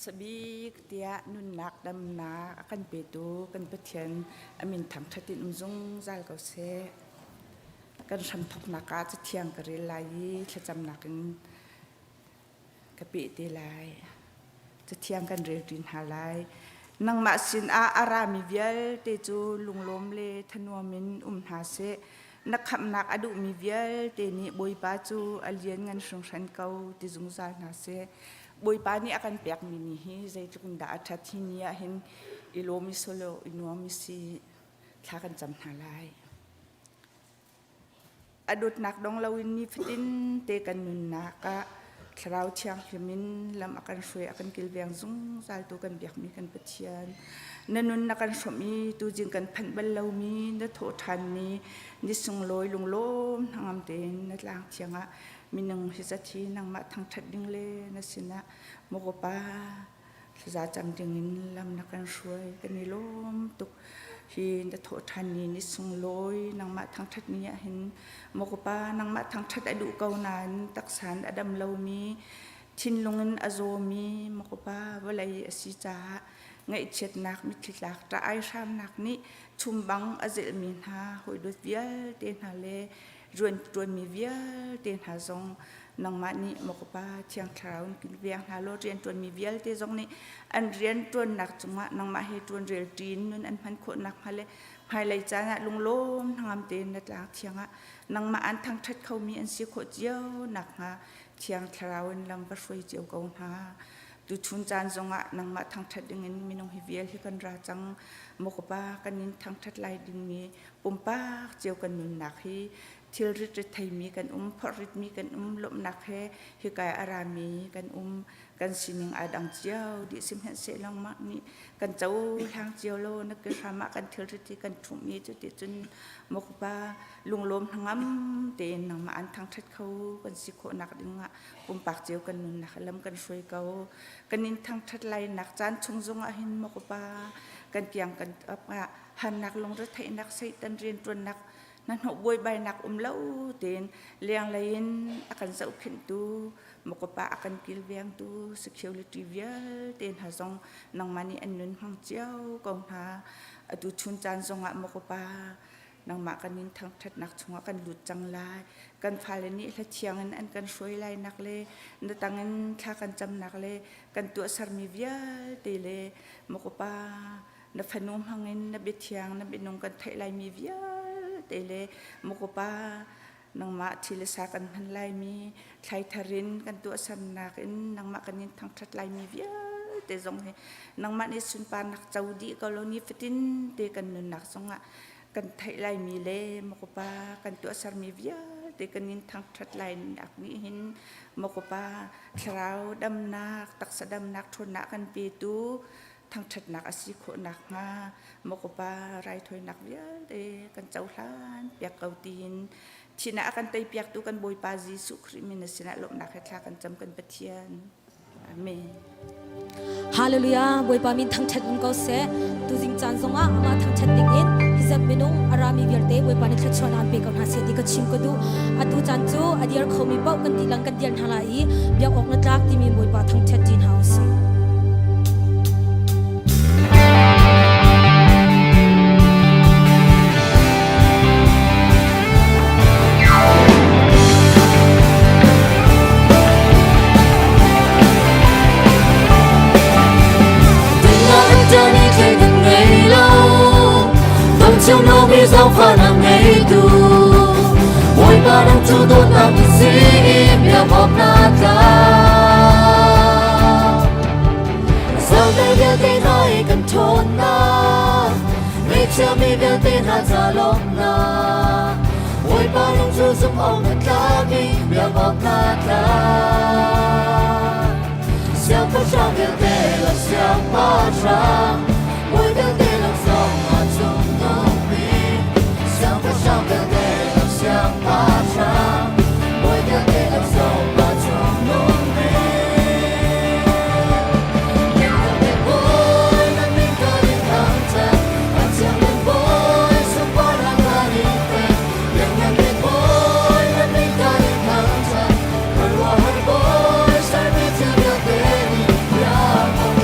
Hmasa bik tiah nunnak damnak a kan petu kan Pathian a min thangṭhat in um zungzal ko seh. Kan hramthawknak ah Cathiang ka rel lai i thlacamnak in ka peh te lai. Cathiang kan rel ṭi hna lai. Nangmah sinah a rami vialte cu lunglawm le thanuam in um hna seh. Na khamhnak a duhmi vialte nih Bawipa cu a lianngan hringhran ko ti zungzal hna seh. Bawipa nih a kan pekmi ni hi zeitluk in dah a ṭhat hi ni ah hin i lawm i solo i nuam i si thla kan cam hna lai. A dawtnak dong loin nifatin te kan nunnak ah Thlarau Thianghlim in lam a kan hruai a kan kilveng zungzal tu kan biakmi kan Pathian. Na nun na kan hrawmh i tuzing kan phanh bal lomi na thawh ṭhanmi ni sunglawi lunglawm hnangam tein na tlang thiang ah minung hi zat hi nangmah thangṭhat ding le na sinah maw Pa thlaza cam dingin lam na kan hruai kan i lawm tuk. Hi na thawh ṭhan ni ni sunglawi nangmah thangṭhat ni ah hin maw Pa nangmah thangṭhat a duh ko nain taksan a dam lomi thinlung in a zawmi maw Pa vawlei a si caah ngaihchiatnak mitthli tlak ṭah ai hramnak nih chumbang a zelhmi hna hawidawt vialte hna le rianṭuanmi vialte hna zong nangmah nih maw ka Pa Thiang Thlarau in kilveng hna law rianṭuanmi vialte zong nih an rianṭuannak cungah nangmah he ṭuanrel ṭin nun an hman khawh nakhnga le hmailei caan ah lunglawm hnangam tein na tlang thiang ah nangmah an thangṭhat khomi an si khawh cio nakhnga Thiang Thlarau in lam va hruai cio ko hna. Tuchun caan zongah nangmah thangṭhat dingin minung hi vial hi kan ra cang. Maw ka Pa, kan in thangṭhat lai dingmi pumpak cio kan nunnak hi thilrit rit theimi kan um, phorhritmi kan um, lawmhnak he hika a rami kan um, kan sining aa dang cio dih sihmanhsehlaw mah nih kan cohlang cio lo na ke hram ah kan thilrit hi kan ṭhumh i cuticun mawkpa lunglawm hnangam tein nangmah an thangṭhat kho kan si khawhnak dingah pumpak cio kan nunnak lam kan hruai ko kan in thangṭhat lai nak caan chung zongah hin mawkpa kan kiang kan ah hannak lungretheihnak Satan rianṭuannak hnahnawh buaibainak um lo tein lenglei in a kan zohkhenhtu mawkapa a kan kilvengtu security vialte hna zong nangmah nih an nun hmang cio ko hna atu chun caan zongah mawkapa nangmah kan in thangṭhatnak chungah kan lut cang lai kan fale nih hla thiang in an kan hruai lai nak le na tangin thla kan camnak le kan tuahsermi vialte le mawkapa na fanu hmangin na biathiang na minung kan theih laimi vialte le mukupa nangmah thi le sa kan hman laimi thlaithar in kan tuahsernak in nangmah kan in thangṭhat laimi vialte zong hi nangmah nih sunparnak co dih ko lo ni fatin te kan nunnak zongah kan theih laimi le mukupa kan tuahsermi vialte kan in thangṭhat lainak nih hin mukupa thlarau damnak taksa damnak ṭhawnnak kan petu thangṭhatnak a si khawh nakhnga mawkawpa raithawinak vialte kan cohlan piak ko tiin thihnak a kan teipiaktu kan Bawipa Jesuh Khrih min na sinah lawmhnak he thla kan cam kan Pathian. Amen. Hallelujah Bawipa min thangṭhat um ko seh tuzing caan zongah amah thangṭhat ding in hizat minung arami vialte Bawipa nih thluachuah an pe ko hna seh ti ka chim ka duh atu caan cu a diar khomi paoh kan dilang kan dial hna lai i biak awk na tlak timi Bawipa thangṭhat ṭi hna usih. Bawipa nang cu dawtnak na si i biak awk na tlak. Zote vialte hna i kan ṭhawnnak, ngaihchiami vialte hna ca lawmhnak. Bawipa nang cu zumh awk na tlak i biak awk na tlak. Siangpahrang vialte le siangpahrang, bawi vialte laksawng ah cungnung bik. Siangpahrang vialte le siangpahrang, bawi vialte laksawng ah cungnung bik. Lianngan Bawi na min kan in thangṭhat, a thianghlim Bawi sunparnak kan in pek. Lianngan Bawi na min kan in thangṭhat, khuaruahhar Bawi sermi thil vialte nih biak awk.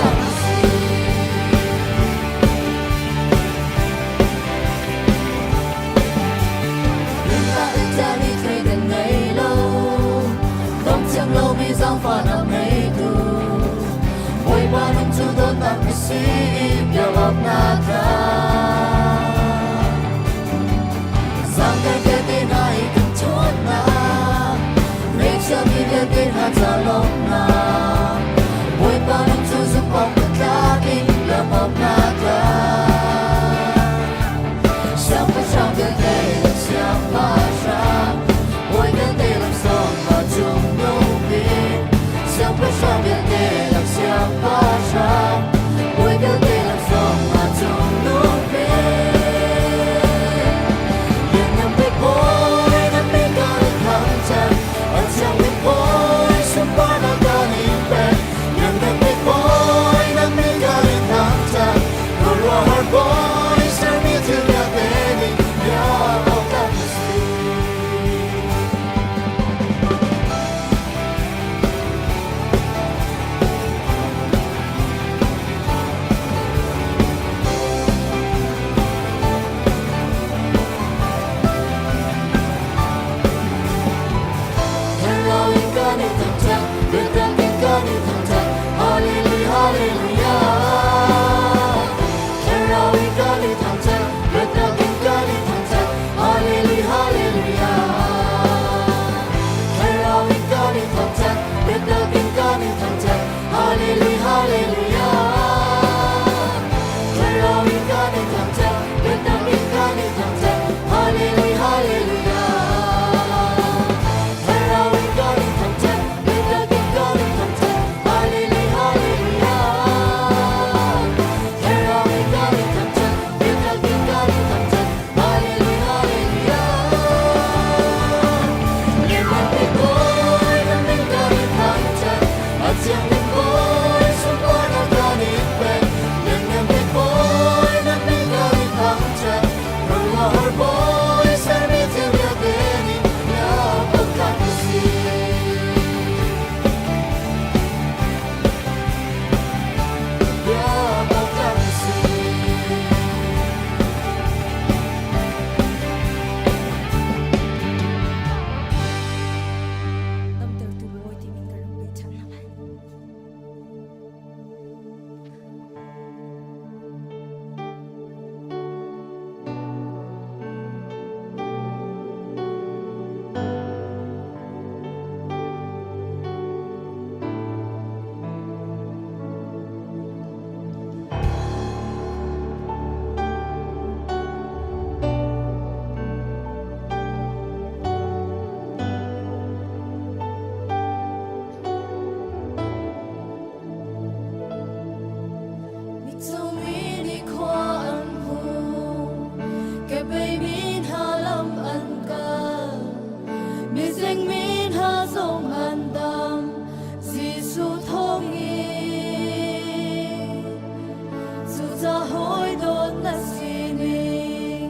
Ca hawi dawt na sining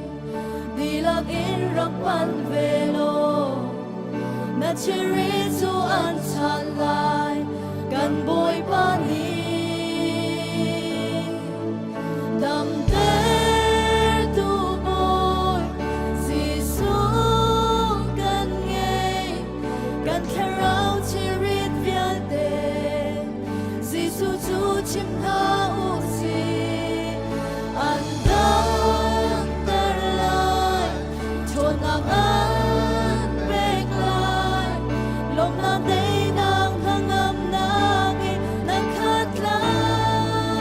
dihlak in rak panh ve law na thilri cu an chan lai kan Bawipa nih. Damtertu Bawi Jesuh kan ngei, kan thlarau thilrit vialte Jesuh cu chim hna u sih. An damter lai, ṭhawnnak an pek lai, lawmhnak teinak hnangamnak in na khat lai.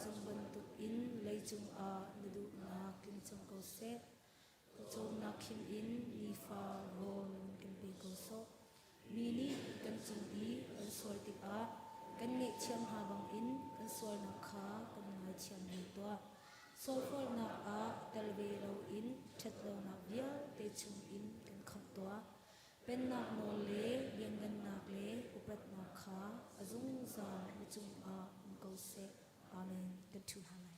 Vancung bantukin leicung ah na duhnak tling cang ko seh. Pawcawmnak khim in nifa rawl kan pe ko sawh. Mi nih kan cung i an sual tikah kan ngaihthiam hna bangin kan sualnak kha kan ngaithiam ve tuah. Sualfawlnak ah tel ve loin ṭhatlonak vialte chungin kan khamh tuah. Pennak nawl le lianngannak le upatnak kha a zungzal na cungah um ko seh. Amen. Kan ṭhu hna lai.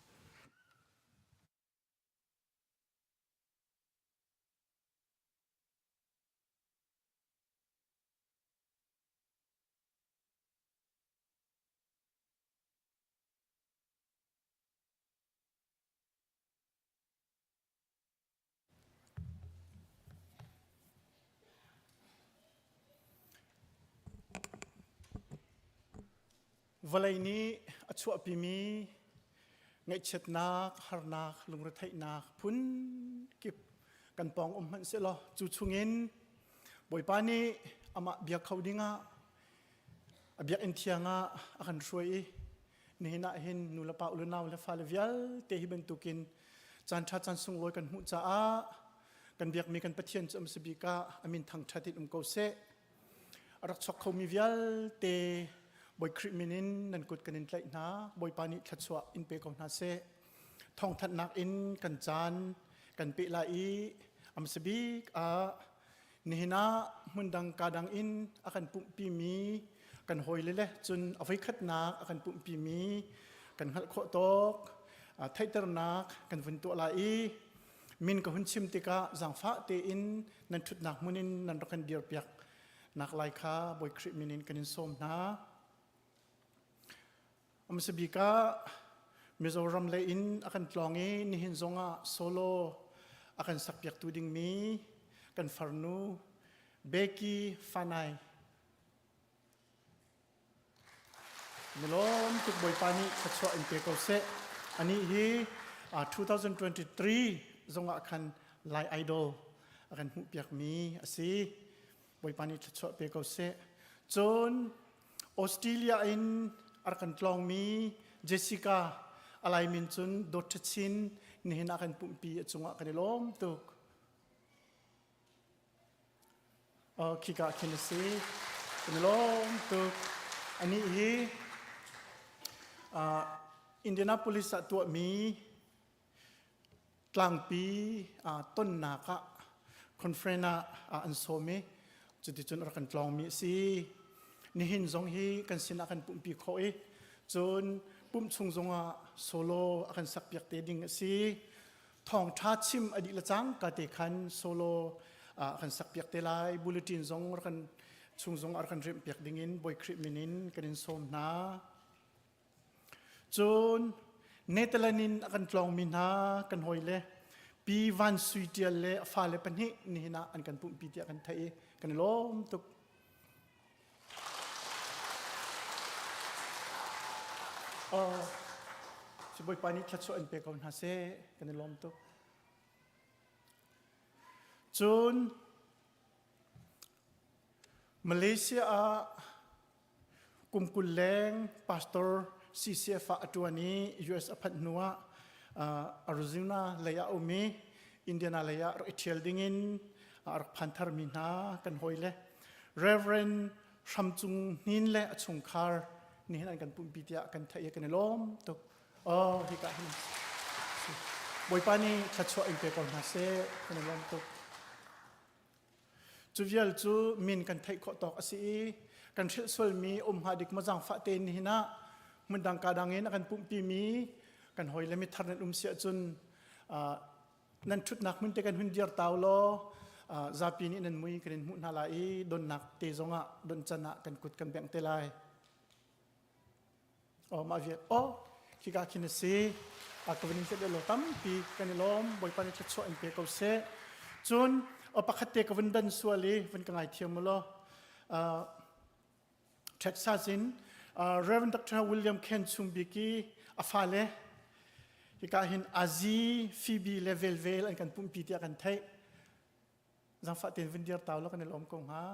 Vawlei nih a chuahpimi ngaihchiatnak, harnak, lungretheihnak phun kip kan pawng um hmanh sehlaw cu chungin Bawipa nih amah bia kho dingah a biakinn thiang ah a kan hruai i nihin ah hin nu le pa u le nau le fale vialte hi bantukin caan ṭha caan sunglawi kan hmuh caah kan biakmi kan Pathian cu um si bik ah a min thangṭhat in um ko seh. A rak chuak khomi vialte Bawi Khrih min in nan kut kan in tlaih hna. Bawipa nih thluachuah in pe ko hna seh. Thawngthanhnak in kan caan kan peh lai i a hmasa bik ah Nihin ah hmundang kadang in a kan pumhpimi kan hawile le cun a voikhatnak a kan pumhpimi kan hngalh khawh tawk theihternak kan vun tuah lai i min ka hun chim tikah zaangfah tein nan ṭhutnak hmun in nan rak kan dirpiak nak lai kha Bawi Khrih min in kan in sawm hna. Hmasa bik ah Mizoram lei in a kan tlawng i nihin zongah solo a kan sakpiaktu dingmi kan farnu Becky Fanai. Milawm tuk Bawipa nih thluachuah in pe ko seh. Anih hi 2023 zongah khan Lai Idol a kan hmuhpiakmi a si. Bawipa nih thluachuah pe ko seh. Cun Australia in a rak kan tlawngmi Jessica a lai min cun Dawt Chin nihin ah kan pumhpi a cungah kan i lawm tuk. Khika khin a si. Kan i lawm tuk. Anih hi Indianapolis ah tuahmi tlangpi tonnak ah conference ah an sawm i cuticun rak kan tlawngmi a si. Nihin zong hi kan sinah kan pumhpi khawh i cun pumh chung zongah solo a kan sakpiak te ding a si. Thawngṭha chim a dih le cangka te khan solo a kan sakpiak te lai. Bulletin zong rak kan chung zong rak kan remhpiak ding in Bawi Khrih min in kan in sawm hna. Cun Netherlands in a kan tlawngmi hna kan hawile Pi Van Sui Ṭial le a fale pahnih nihin ah an kan pumhpi tiah kan theih i kan i lawm tuk. Oh, si Bawipa nih thluachuah in pe ko hna seh, kan i lawm tuk. Cun Malaysia ah Kum 20 leng pastor CCF ah a ṭuan i US a phanh hnu ah Arizona lei ah a um i Indiana lei ah rak i ṭhial dingin a rak phan tharmi hna kan hawile Reverend Hram Cung Hnin le a chungkhar nihin an kan pumpi tiah kan theih i kan i lawm tuk. Oh, hika hin. Bawipa nih thluachuah in pe ko hna seh. Kan i lawm tuk. Cu vial cu min kan theih khawh tawk a si i kan hrilh sualmi um hnga dik maw zaangfah tein nihin ah hmundang ka dang in a kan pumhpimi kan hawi le mithar nan um si ahcun nan ṭhutnak hmun te kan hun dir tau law zapi nih nan mui kan in hmuh hna lai i donnak te zongah don can ah kan kut kan bengh te lai. Oh mah vial oh khika khin a si a ka van in hlet lo tampi kan i lawm bawipa nih thluachuah in pe ko seh cun o pakhat te ka vun dan sual i vun ka ngai thiam law Texas in Reverend Dr. William Ken Chung Bik i a fale hika hin Azi Phoebe le Velvel an kan pumpi tiah kan theih Zangfah tein vun dir tau law kan i lawm ko hnga.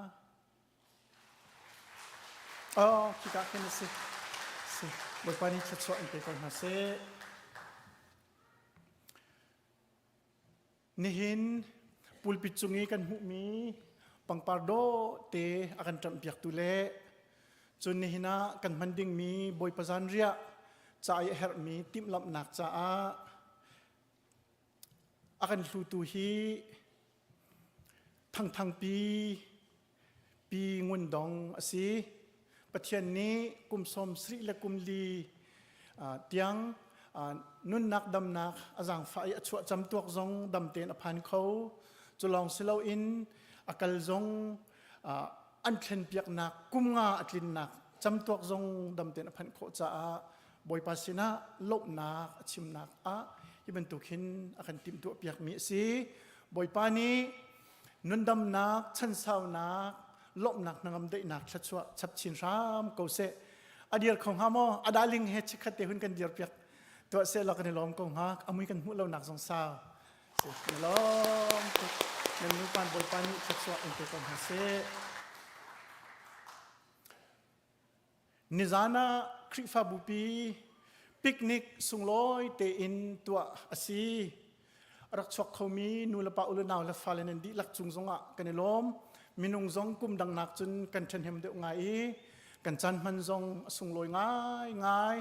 Oh, khika khin a si. Si. Bawipa nih thluachuah in pe ko hna seh. Nihin pulpit cung i kan hmuhmi pangpar dawh te a kan ṭamhpiaktu le cun nihin ah kan hman dingmi Bawipa zanriah ca i a herhmi timhlamhnak caah a kan hlutu hi Thangthangpi Pi Ngun Dong a si. Pathian nih kum sawm sarih le kum li tiang nunnak damnak a zaangfah i a chuah camtuak zong dam tein a phan kho. Cu lawng si loin a kal zong an thlenpiaknak kum nga a tlinnak camtuak zong dam tein a phanh khawh caah Bawipa sinah lawmhnak a chimnak ah hi bantuk hin a kan timhtuah piakmi a si. Bawipa nih nundamnak, chansaunak, lawmhnak hnangam daihnak thluachuah chap chin hram ko seh. A dir kho hnga maw? A daling he chikkhat te hun kan dir piak tuah seh law kan i lawm ko hnga. A mui kan hmuh lonak zong sau. Kan i lawm tuk. Nan nupan Bawipa nih thluachuah in pe ko hna seh. Nizan ah Khrihfabupi picnic sunglawi tein tuah a si. A rak chuak khomi nulepa ulenau le fale nan dihlak cung zongah kan i lawm. Minung zong kum dang nak cun kan ṭhahnem deuh ngai i kan caan hman zong a sunglawi ngaingai.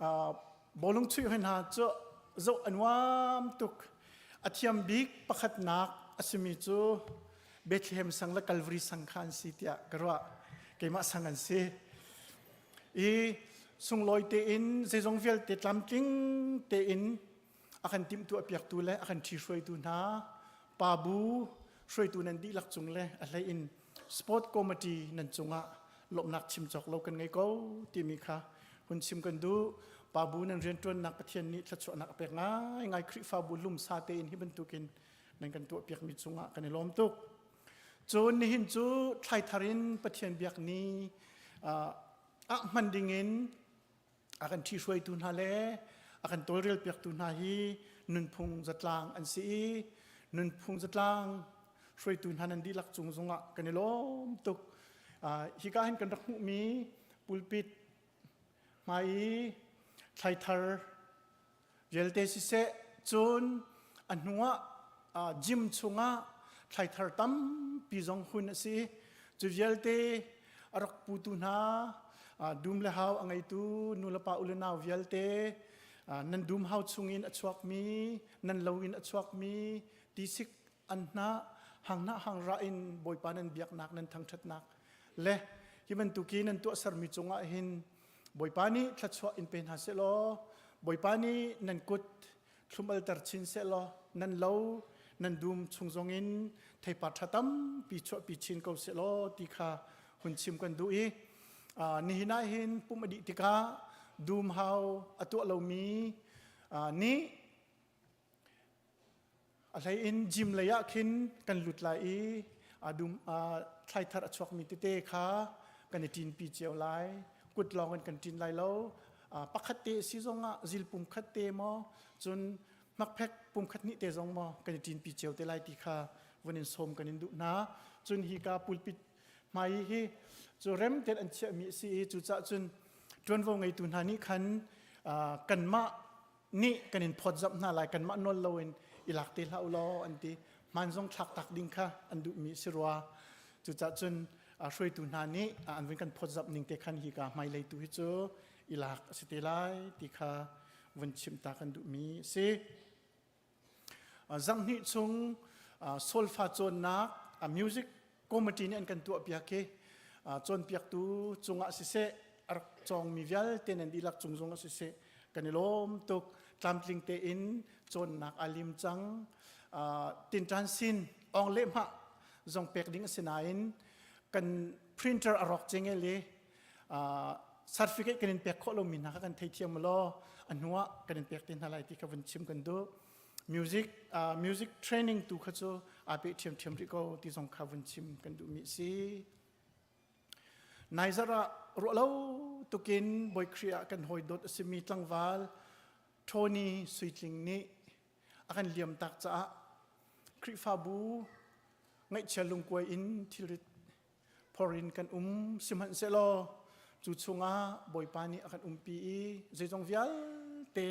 Uh, bawlung chuih hoi hna cu zoh a nuam tuk. A thiam bik pakhatnak a simi cu Bethlehem sang le Calvary sang kha an si tiah ka ruah. Keimah sang an si. I sunglawi tein zeizong vialte tlamtling tein a kan timhtuah piaktu le a kan ṭhihruaitu hna pa bu hruaitu nan dihlak cung le a hlei in sport committee nan cungah lawmhnak chim cawk lo kan ngei ko timi kha hun chim kan duh. Pa bu nan rianṭuannak Pathian nih thluachuahnak a pek ngaingai Khrihfabu lumsa tein hi bantukin nan kan tuahpiakmi cungah kan i lawm tuk. Cun nihin cu thlaithar in Pathian biak ni ah hman dingin a kan ṭhihruaitu hna le a kan tawlrelpiaktu hna hi nunphung zatlang an si i nunphung zatlang hruaitu hna nan dihlak cung zongah kan i lawm tuk. Hika hin kan rak hmuhmi pulpit hmai i thlaithar Vialte siseh cun a hnuah gym chungah thlaithar tampi zong hun a si. Cu vialte a rak putu hna dum le hau a ngeitu nulepa u le nau vialte nan dum hau chungin a chuakmi nan lo in a chuakmi tisik an hnah hanghnah hangrah in Bawipa nan biaknak nan thangṭhatnak le hi bantukin nan tuahsermi cungah hin Bawipa nih thluachuah in pe hna seh law Bawipa nih nan kut thlum alter chin seh law nan lo nan dum chung zongin theipar ṭha tampi chuahpi chin ko seh law ti kha hun chim kan duh i nihin ah hin pum a dih tikah dum hau a tuah lomi nih A hlei in gym lei ah khin kan lut lai i a dum thlaithar a chuakmi tete kha kan i ṭinpi cio lai. Kut lawng in kan ṭin lai lo. Pakhat te si zong ah zil pum khat te maw cun hmakphek pum khat hnih te zong maw kan i ṭinpi cio te lai ti kha vun in sawm kan in duh hna. Cun hi ka pulpit hmai hi cu rem tein an chiahmi a si i cucaah cun ṭuanvo ngeitu hna nih khan kanmah nih kan in phawtzamh hna lai kanmah nawl loin i lak te hlah u law an ti hmaan zong thlak tak ding kha an duhmi si rua cucah cun hruaitu hna nih an vun kan phawtzamh ning te khan hi ka hmailei tu hi cu i lak a si te lai ti kha vun chim ta kan duhmi a si Zanghnih chung solfa cawnnak music committee nih an kan tuahpiak i cawnpiaktu cungah siseh a rak cawngmi vialte nan dihlak cung zongah siseh kan i lawm tuk tlamtling tein cawnnak aa lim cang tinṭan sin ong lehhmah zong pek ding a si nain kan printer a rawk cengel i certificate kan in pek khawh lomi hna kha kan theithiam law a hnuah kan in pek te hna lai ti kha vun chim kan duh music music training tu kha cu aa pe ṭhiamṭhiam rih ko ti zong kha vun chim kan duhmi a si naizar ah ruah lo tukin Bawi Khrih ah kan hawi dawt a simi tlangval Tony Suitling nih a kan liam tak caah Khrihfabu ngaihchia lungkuai in thilrit phor in kan um sihmanhsehlaw. Cu chungah Bawipa nih a kan umpi i zeizong vialte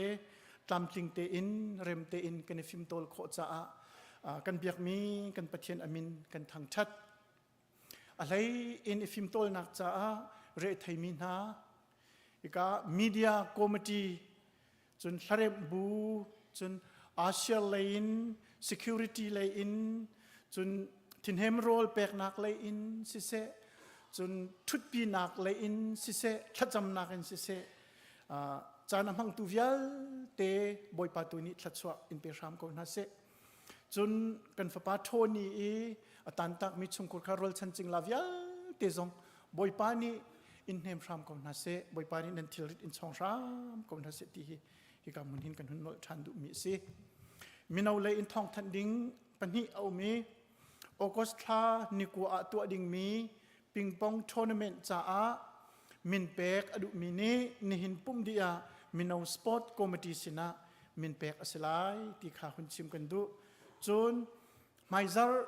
tlamtling tein rem tein kan i fimtawl khawh caah kan biakmi kan Pathian amin kan thangṭhat. A hlei in i fimtawlnak caah retheimi hna hika media committee cun hlaremh bu cun Asia lei in security lei in cun thinhem rawl peknak lei in siseh cun ṭhutpinak lei in siseh thlacamnak in siseh caan a hmangtu vialte Bawipa tu nih thluachuah in pe hram ko hna seh. Cun kan fapa Tony i a tantakmi chungkhur kha rualchan cingla vialte zong Bawipa nih in hnem hram ko hna seh. Bawipa nih nan thilrit in chawng hram ko hna seh ti hi hika hmun hin kan hun nolh ṭhan duhmi a si. Mino lei in thawngthanh ding pahnih a um i August thla nikua ah tuah dingmi pingpong tournament caah min pek a duhmi nih nihin pumh dih ah mino sport committee sinah min pek a si lai ti kha hun chim kan duh. Cun hmaizarh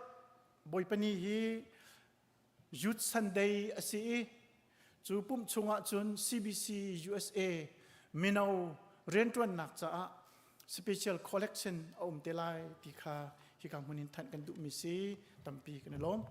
Bawipa ni hi Youth Sunday a si i cu pumh chungah cun CBC USA mino rianṭuannak caah special collection a um te lai ti kha hika hmun in thanh kan duhmi si tampi kan i lawm.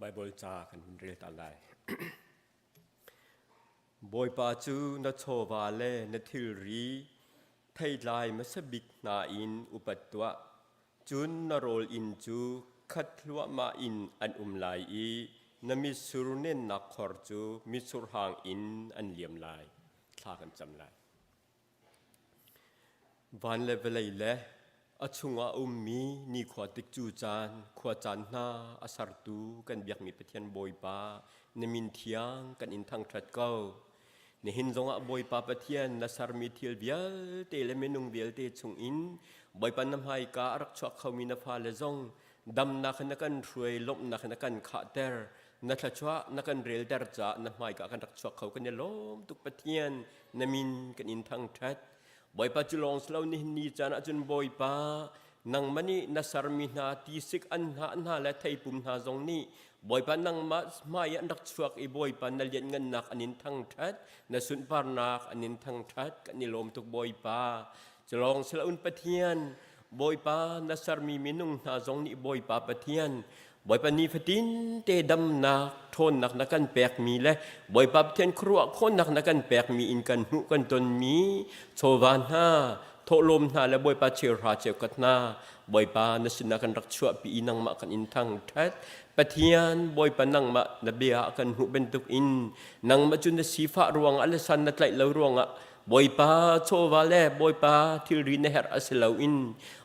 Baibal ca kan hun rel ta lai. Bawipa cu na chawva le na thilri theitlai hmasa bik hna in upat tuah. Cun na rawl inn cu khat hluahmah in an um lai i na mitsur nennak khor cu mitsur hang in an liam lai. Thla kan cam lai. Van le vawlei le a chungah a ummi nikhua tikcu caan, khua caan hna a sertu kan biakmi Pathian Bawipa na min thiang kan in thangṭhat ko. Nihin zongah Bawipa Pathian na sermi thil vialte le minung vialte chungin Bawipa na hmaika a rak chuak khomi na fale zong damnak in na kan hruai, lawmhnak in na kan khahter, na thluachuah na kan relter caah na hmaika kan rak chuak kho kan i lawm tuk Pathian na min kan in thangṭhat. Bawipa cu lawng si lo nihin ni caan ahcun Bawipa nangmah nih na sermi hna tisik an hnah hna le theipum hna zong nih Bawipa nangmah hmai an rak chuak i Bawipa na lianhngannak an in thangṭhat na sunparnak an in thangṭhat kan i lawm tuk Bawipa cu lawng si loin Pathian Bawipa na sermi minung hna zong nih Bawipa Pathian Bawipa nifatin te damnak ṭhawnnak na kan pekmi le Bawipa Pathian khuaruah khawhnak na kan pekmi in kan hmuh kan tonmi chawva hna thawhlawm hna le Bawipa cheuhra cheukhat hna Bawipa na sinah kan rak chuahpi i nangmah kan in thangṭhat Pathian Bawipa nangmah na bia ah kan hmuh bantuk in nangmah cu na sifah ruangah le san na tlaih lo ruangah Bawipa chawva le Bawipa thilri na herh a si loin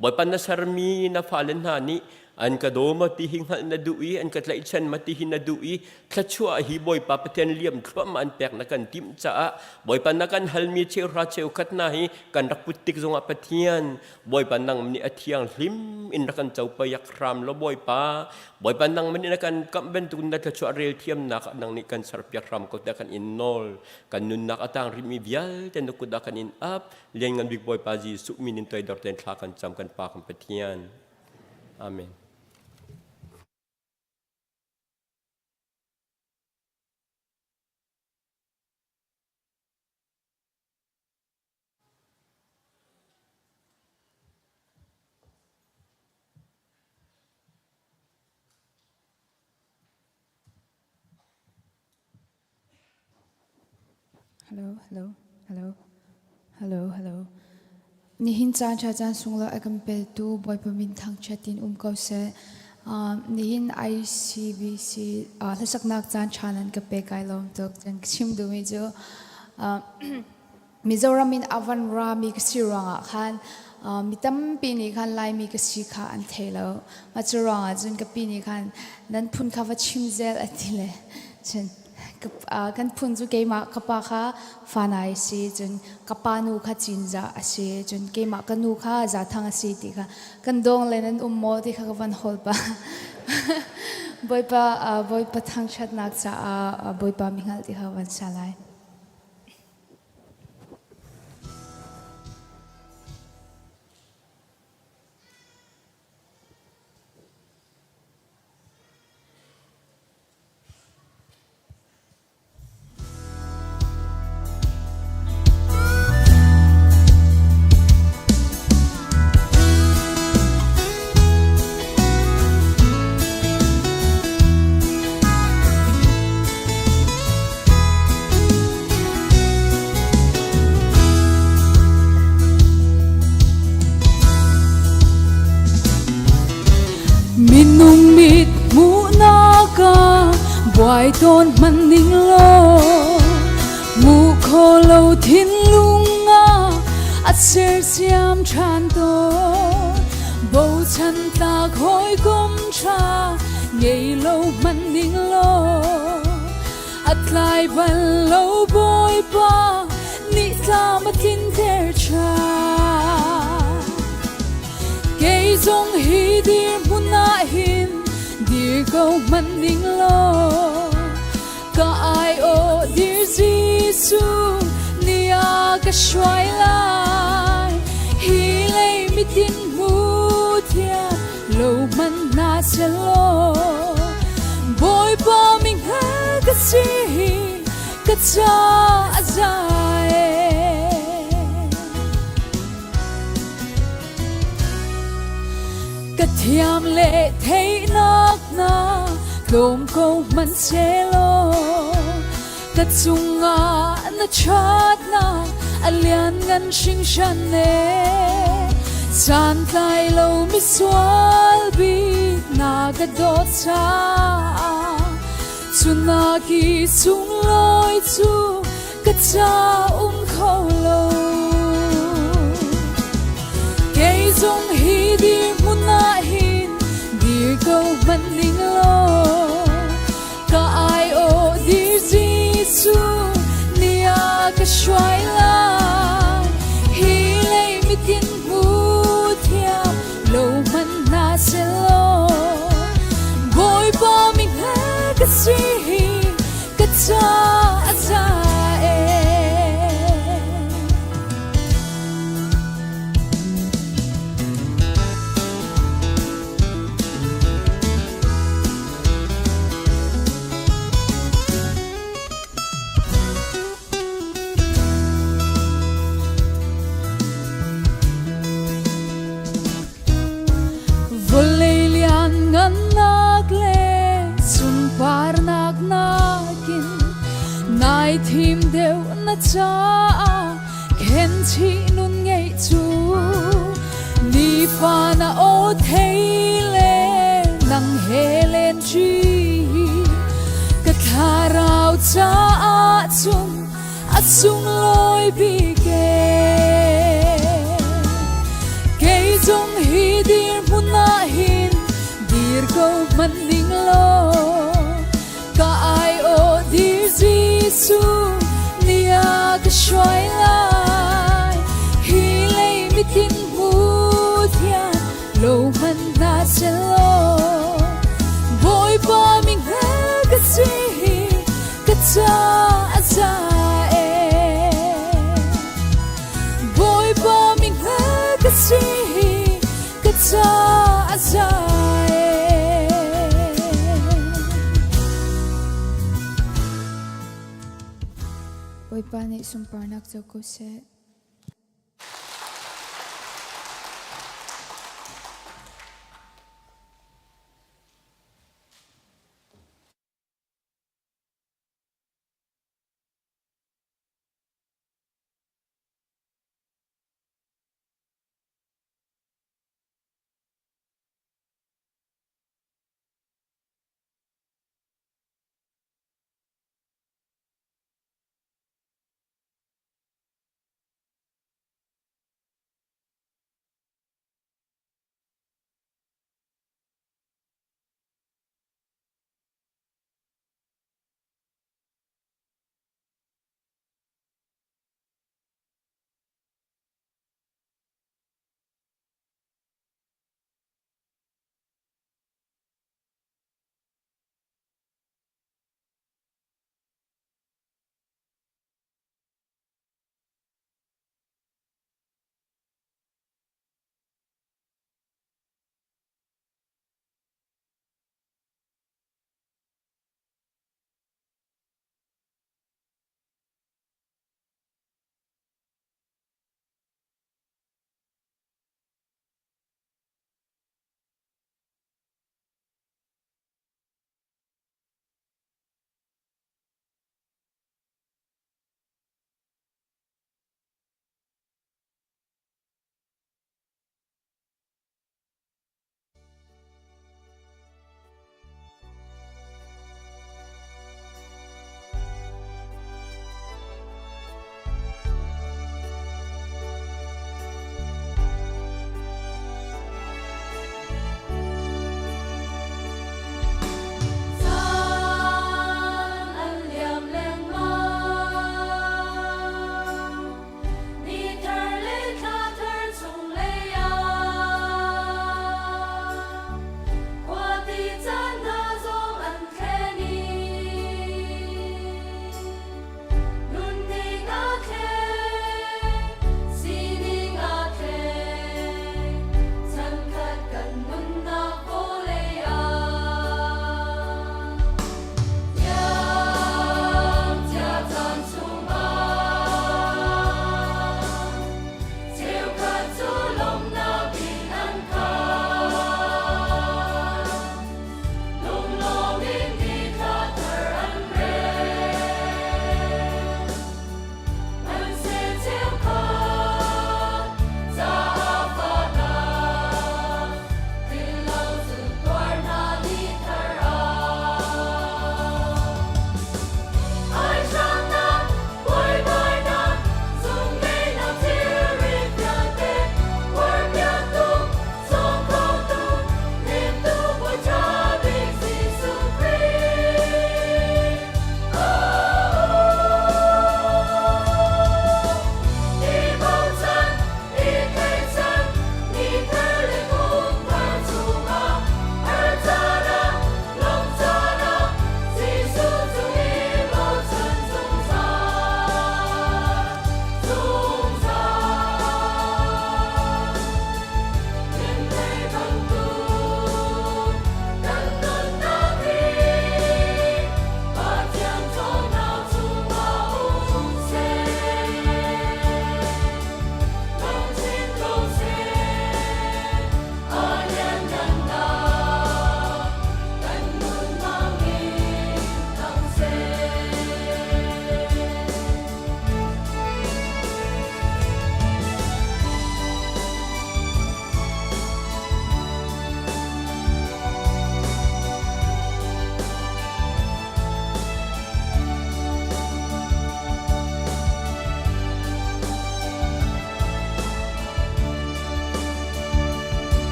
Bawipa na sermi na fale hna nih an ka daw ma ti hi hngalh na duh i an ka tlaihchan ma ti hi na duh i thluachuah hi Bawipa Pathian liam thluahmah an pek na kan timh caah Bawipa na kan halmi cheuhra cheukhat hna hi kan rak put tik zongah Pathian Bawipa nang nih a thiang hlim in rak kan copayak hram law Bawipa Bawipa nang nih na kan kamh bantuk na thluachuah rel thiamnak ah nang nih kan serpiak hram ko tiah kan in nawl kan nunnak a tang rihmi vialte na kut ah kan in ap lianngan bik Bawipa Jesuh min in toidor tein thla kan cam kan Pa kan Pathian Amen. Hello, hello, hello, hello, hello. Nihin caan ṭha caan sunglawi a kan petu Bawipa min thangṭhat in um ko seh. Nihin ICBC hlasaknak caan ṭha nan ka pek kai lawm tuk. Cun ka chim duhmi cu. Mizoram in a van rami ka si ruangah khan mi tampi nih khan Laimi ka si kha an thei lo. Mah cu ruangah cun ka pi nih khan nan phun kha va chim zel a ti le cun kan phun cu keimah ka pa kha Fanai a si cun ka pa nu kha Cinzah a si cun keimah ka nu kha Zathang a si ti kha kan dawng le nan um maw ti kha ka van hawl pah. Bawipa Bawipa thangṭhatnak caah Bawipa mi hngalh ti kha van sa lai. Minung mit hmuhnak ah buai tawn hmanh ning law hmu kho lo thinlung ah a sersiam ṭhan tawn bochan tlak hawikom ṭha ngei lo hmanh ning law a tlai bal lo Bawipa nih tlam a tlinter ṭhan. Kei zong hi dirhmun ah hin dir ko hmanh ning law ka aiawh dir Jesuh nih a ka hruai lai. Hi lei mitin hmu thiam lo hmanh hna sehlaw Bawipa mi hngal ka si ka ca a za Ka thiam le theihnak hna tlawm ko hmanh sehlaw ka cungah na ṭhatnak a lianngan hringhran e santlai lo misual bik na ka dawt caah cunak i sunglawi cu ka ca um kho lo kei zong hi dirhmun ah hin dir ko hmanh ning law Ka aiawh dir Jesuh nih a ka hruai lai. Hi lei mitin hmu thiam lo hmanh hna sehlaw Bawipa mi hngal ka si ka ca a za e. Vawlei lianngannak le sunparnak nakin nai thim deuh na caah khenchih nun ngeih cu nifa na aw thei le nang he len ṭi ka thlarau caah cun a sunglawi bik e kei zong hi dirhmun ah hin dir ko hmanh ning law Ka aiawh dir Jesuh nih a ka hruai lai. Hi lei mitin hmu thiam lo hmanh hna sehlaw Bawipa mi hngal ka si ka ca a za e. Bawipa mi hngal ka si ka ca a za e. Bawipa nih sunparnak co ko seh.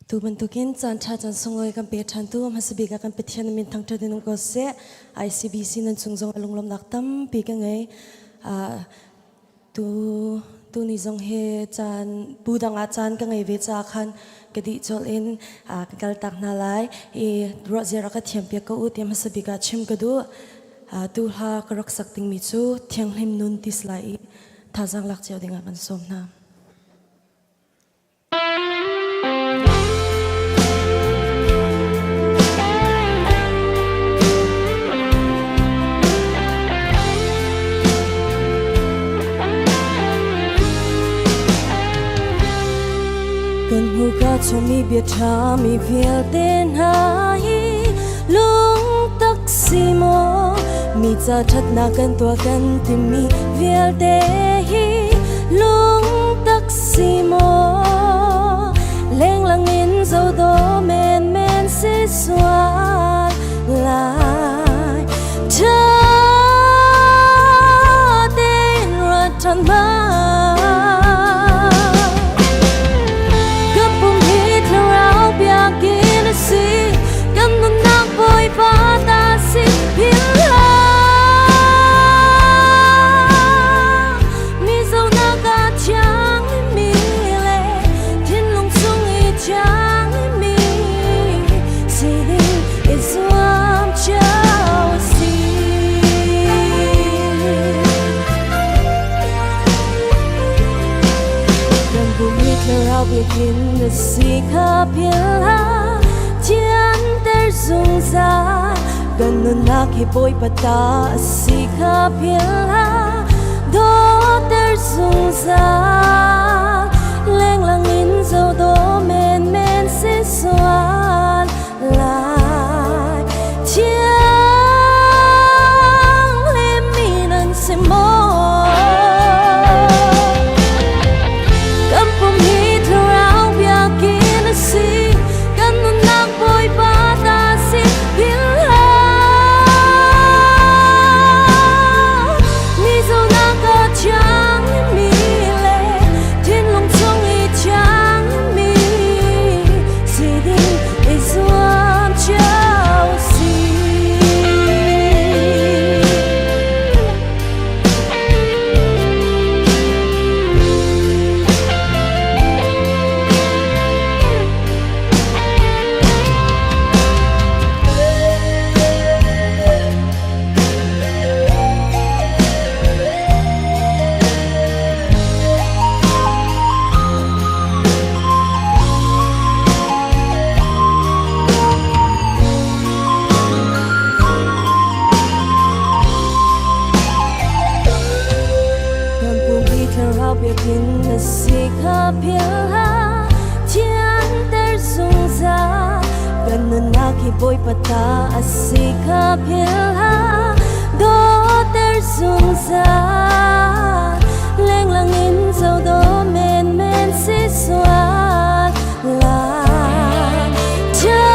Tu bantukin caan ṭha caan sunglawi kan pe ṭhan tu hmasa bik ah kan Pathian min thangṭhat in um ko seh. ICBC nan chung zong a lunglawmhnak tampi ka ngei. Tu tu ni zong hi caan bu dang ah caan ka ngei ve caah khan ka dih colh in ka kal tak hna lai i ruah zia rak ka thiam piak ko u ti hmasa bik ah chim ka duh. Tu hla ka rak sak dingmi cu Thianghlim Nun ti si lai i thazaang lak cio dingah kan sawm hna. Kan hmurka chungmi bia ṭhami vialte hna hi lungtak si maw mi ca ṭhatnak kan tuah kan timi vialte hi lungtak si maw lenglang in zodaw menmen si sual lai ṭha tein ruat ṭhan hmanh Ka pum hi thlarau biakinn a si kan nunnak Bawipa ta si Mizonak ah thianghlimmi le thinlung chung i thianghlimmi si ding i zuam cio a si. Kan pum hi thlarau biakinn na si kha philh hlah thianter zungzal kan nunnak hi Bawipa ta a si kha philh hlah dawter zungzal lenglang in zodaw menmen si sual lai thianghlimmi nan si maw kan pum hi thlarau biakinn a si kan nunnak Bawipa ta si philh hlah mizonak ah thianghlimmi le thinlung chung i thianghlimmi si ding i zuam cio si. Kan pum hi thlarau biakinn na si kha philh hlah thianter zungzal kan nunnak hi Bawipa ta a si kha philh hlah dawter zungzal lenglang in zodaw menmen si sual lai ṭha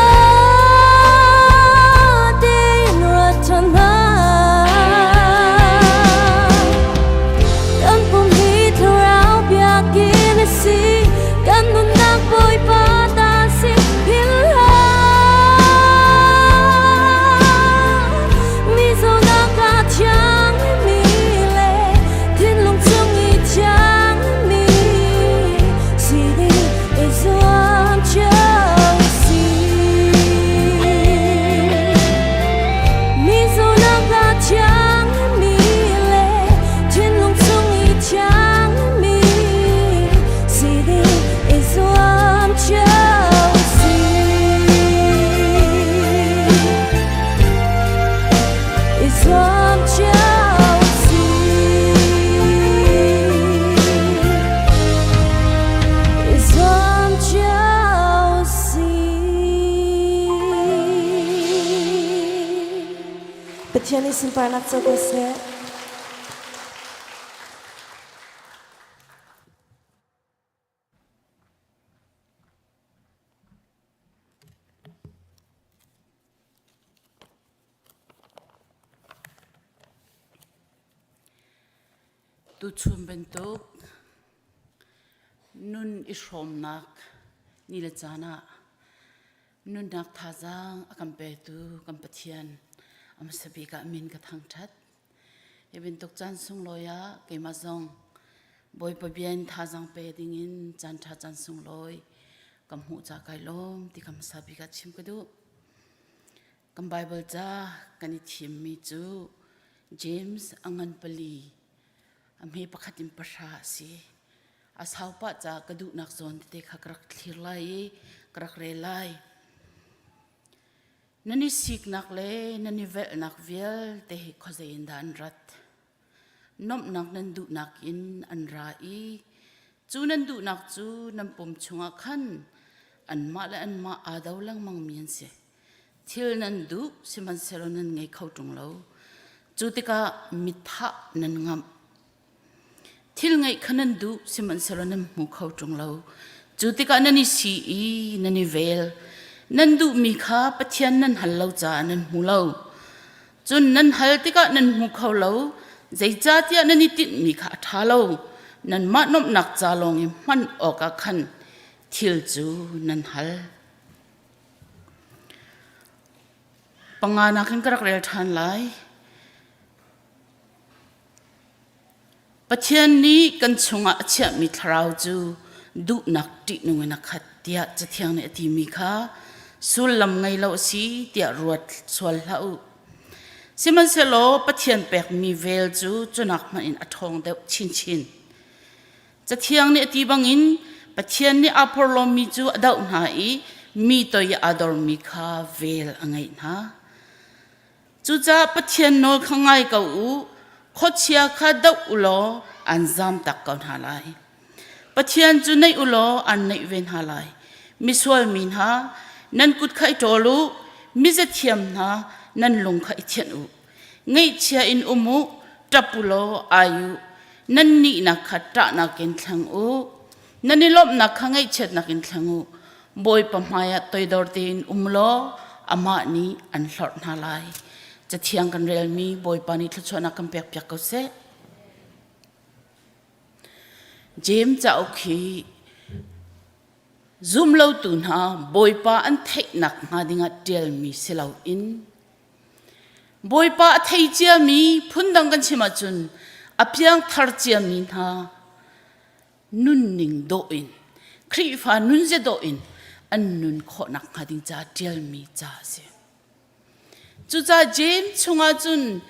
tein ruat ṭhan hna kan pum hi thlarau biakinn a si kan nunnak Bawipa ta si philh hlah mizonak ah thianghlimmi le thinlung chung i thianghlimmi si ding i zuam cio si. Mizonak ah thianghlimmi le thinlung chung i thianghlimmi si ding i zuam cio si. I zuam cio si. I zuam cio si. Pathian nih sunparnak co ko seh. Tuchun bantuk nun i hrawmnak ni le caan ah. Nunnak thazaang a kan petu kan Pathian a hmasa bik ah min ka thangṭhat. Hi bantuk caan sunglawi ah keimah zong Bawipa bia in thazaang pe dingin caan ṭha caan sunglawi ka hmuh ca kai lawm ti ka hmasa bik ah chim ka duh. Kan Baibal ca kan i thimmi cu James a ngan pali a hme pakhat in pahra a si. A sau pah caah ka duhnak zawn tete kha ka rak thlir lai i ka rak rel lai. Nan i siknak le nan i velhnak vialte hi khuazei in dah an rat? Nomhnak nan duhnak in an ra i cu nan duhnak cu nan pum chungah khan anmah le anmah aa do lengmangmi an si. Thil nan duh sihmanhsehlaw nan ngei kho ṭung lo. Cu tikah mithah nan ngamh. Thil ngeih kha nan duh sihmanhsehlaw nan hmu kho ṭung lo. Cu tikah nan i si i nan i vel. Nan duhmi kha Pathian nan hal lo caah nan hmu lo. Cun nan hal tikah nan hmu kho lo, zeicahtiah nan i tinhmi kha a ṭha lo. Nanmah nuamhnak ca lawng i hman awkah khan thil cu nan hal. Panganak in ka rak rel ṭhan lai. Pathian nih kan chungah a chiahmi thlarau cu duhnak ṭihnung in a khat tiah Cathiang nih a timi kha sullam ngei lo a si tiah ruat sual hlah u. Sihmanhsehlaw Pathian pekmi vel cu cunak hmanh in a ṭhawng deuh chinchin. Cathiang nih a ti bangin Pathian nih aa porhlawmi cu a doh hna i mi toi i aa dormi kha vel a ngeih hna. Cucaah Pathian nawl kha ngai ko u, khuachia kha doh u law an zamtak ko hna lai. Pathian cu naih u law an naih ve hna lai. Misual mi hna, nan kut kha i ṭawl u, mizathiam hna, nan lung kha i thianh u. Ngaihchia in um u, ṭap u law ai u. Nan nihnak kha ṭahnak in thleng u. Nan i lawmhnak kha ngaihchiatnak in thleng u. Bawipa hmaiah toidor tein um law amah nih an hlorh hna lai. Cathiang kan relmi Bawipa nih thluachuahnak kan pekpiak ko seh. James cauk hi zumlotu hna Bawipa an theihnak hnga dingah ṭialmi si loin Bawipa a thei ciami phundang kan chim ahcun a piangthar ciami hna nunning dawh in Khrihfa nunzia dawh in an nun khawhnak hnga ding ca ṭialmi ca a si. Cucaah James chungah cun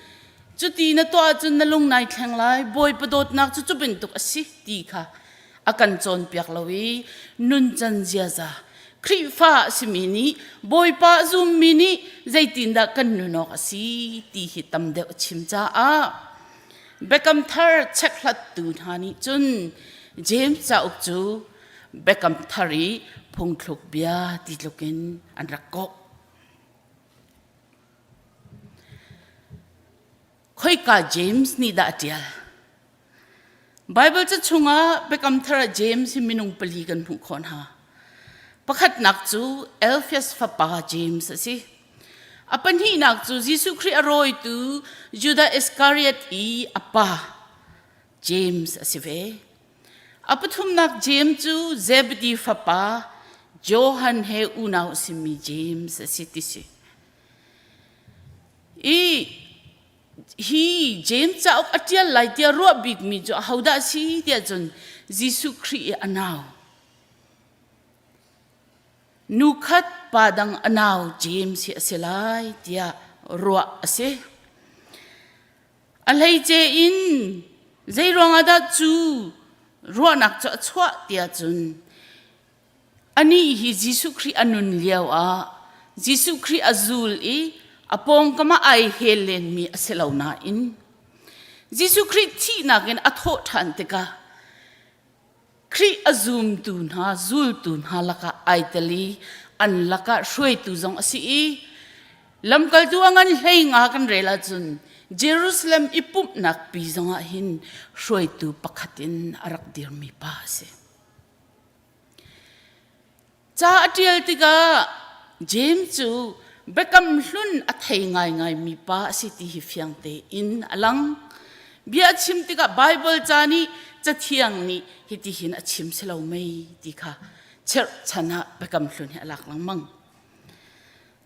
cuti na tuah ahcun na lung nai thleng lai, Bawipa dawtnak cu cu bantuk a si ti kha a kan cawnpiak lo i nuncan ziaza Khrihfa a simi nih Bawipa a zummi nih zeitindah kan nun awk a si ti hi tam deuh a chim caah Biakam Thar chekhlattu hna nih cun James cauk cu Biakam Thar i phungthluk bia ti tluk in an rak kawh. Khoika James nih dah a ṭial? Baibal ca chungah Biakam Thar ah James hi minung pali kan hmuh khawh hna. Pakhatnak cu Alphaeus fapa James a si. A pahnihnak cu Jesuh Khrih a rawitu Judah Iskariot i a pa James a si ve. A pathumnak James cu Zebedi fapa Johan he unau a simi James a si ti si. I hi James cauk a ṭial lai tiah ruah bikmi cu ahodah a si tiah cun Jesuh Khrih i a nau Nu khat pa dang a nau James hi a si lai tiah ruah a si. A hleice in zei ruangah dah cu ruahnak cu a chuah tiah cun anih hi Jesuh Khrih a nun lio ah Jesuh Khrih a zul i a pawngkam ah ai hel lenmi a si lo nain Jesuh Khrih thihnak in a thawh ṭhan tikah Khrih a zumtu hna zultu hna lakah ai tel i an lakah hruaitu zong a si i lamkaltu a ngan hlei nga kan rel ahcun Jerusalem i pumhnak pi zongah hin hruaitu pakhat in a rak dirmi pa a si. Ca a ṭial tikah James cu biakam hlun a thei ngaingaimi pa a si ti hi fiang tein a lang. Bia a chim tikah Baibal ca nih Cathiang nih hitihin a chim si lo mei ti kha cherhchan ah biakam hlun hi a lak lengmang.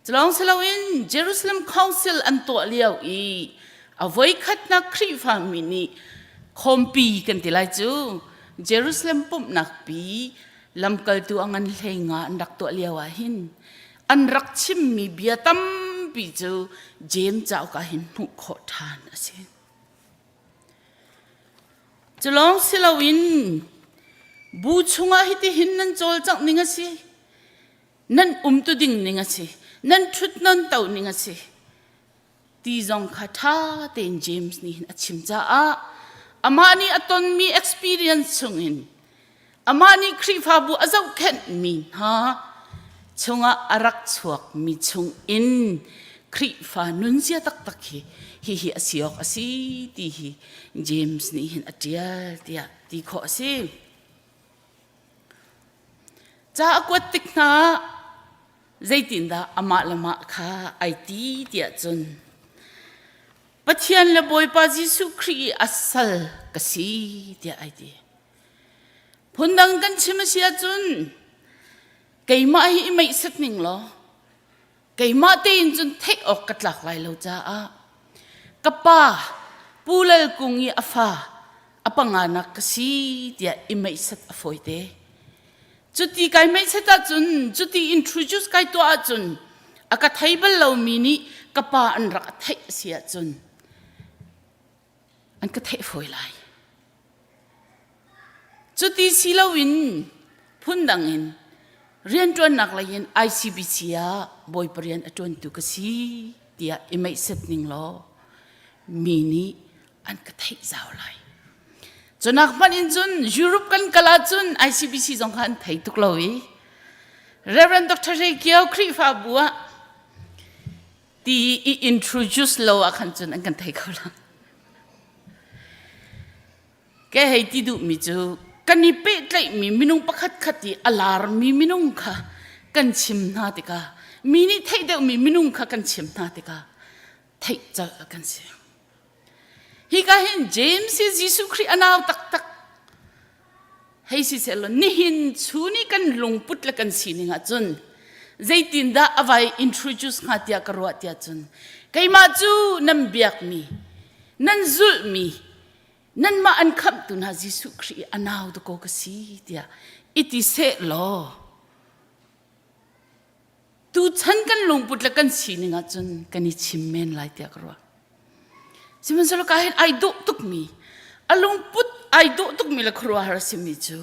Culawng si loin Jerusalem Council an tuah lio i a voikhatnak Khrihfami nih khawmpi kan ti lai cu Jerusalem pumhnak pi lamkaltu a ngan hlei nga an rak tuah lio ah hin an rak chimmi bia tampi cu James cauk ah hin hmuh khawh ṭhan a si. Culawng si loin bu chungah hitihin nan cawlcangh ning a si. Nan umtu ding ning a si. Nan ṭhut nan to ning a si. Ti zong kha ṭha tein James nih hin a chim caah amah nih a tonmi experience chungin amah nih Khrihfabu a zohkhenhmi hna chungah a rak chuakmi chungin Khrihfa nunzia taktak hi hihi a si awk a si ti hi James nih hin a ṭial tiah ti khawh a si. Ca a kuat tik hna ah zeitindah amah le mah kha ai ti tiah cun Pathian le Bawipa Jesuh Khrih i a sal ka si tiah ai ti. Phundang kan chim a si ahcun keimah hi i meihset ning law keimah tein cun theih awk ka tlak lai lo caah ka pa Pu Lal Kung i a fa a panganak ka si tiah i meihset a fawite. Cuti kai meihset ahcun cuti introduce kai tuah ahcun a ka thei bal lomi nih ka pa an rak a theih a si ahcun an ka theih fawi lai. Cuti si loin phundang in rianṭuannak lei in ICBC ah bawipa rian a ṭuantu ka si tiah i meihset ning law mi nih an ka theih zau lai. Cunak hmanh in cun Europe kan kal ahcun ICBC zong kha an thei tuk lo i Reverend Dr. Hre Kio Khrihfabu ah ti i introduce lo ah khan cun an kan thei kho lo. Ke hei ti duhmi cu kan i pehtlaihmi minung pakhat khat i a larmi minung kha kan chim hna tikah mi nih theih deuhmi minung kha kan chim hna tikah theih colh kan si. Hika hin James hi Jesuh Khrih a nau taktak hei si sehlaw nihin chun i kan lungput le kan sining ahcun zeitindah a vai introduce hnga tiah ka ruah tiah cun keimah cu nan biakmi nan zulhmi nanmah an khamhtu hna Jesuh Khrih a nau dakaw ka si tiah i ti seh law tuchan kan lungput le kan sining ahcun kan i chim men lai tiah ka ruah. Sihmanhsehlaw ka hin ai dawh tukmi a lungput ai dawh tukmi le khuaruahhar a simi cu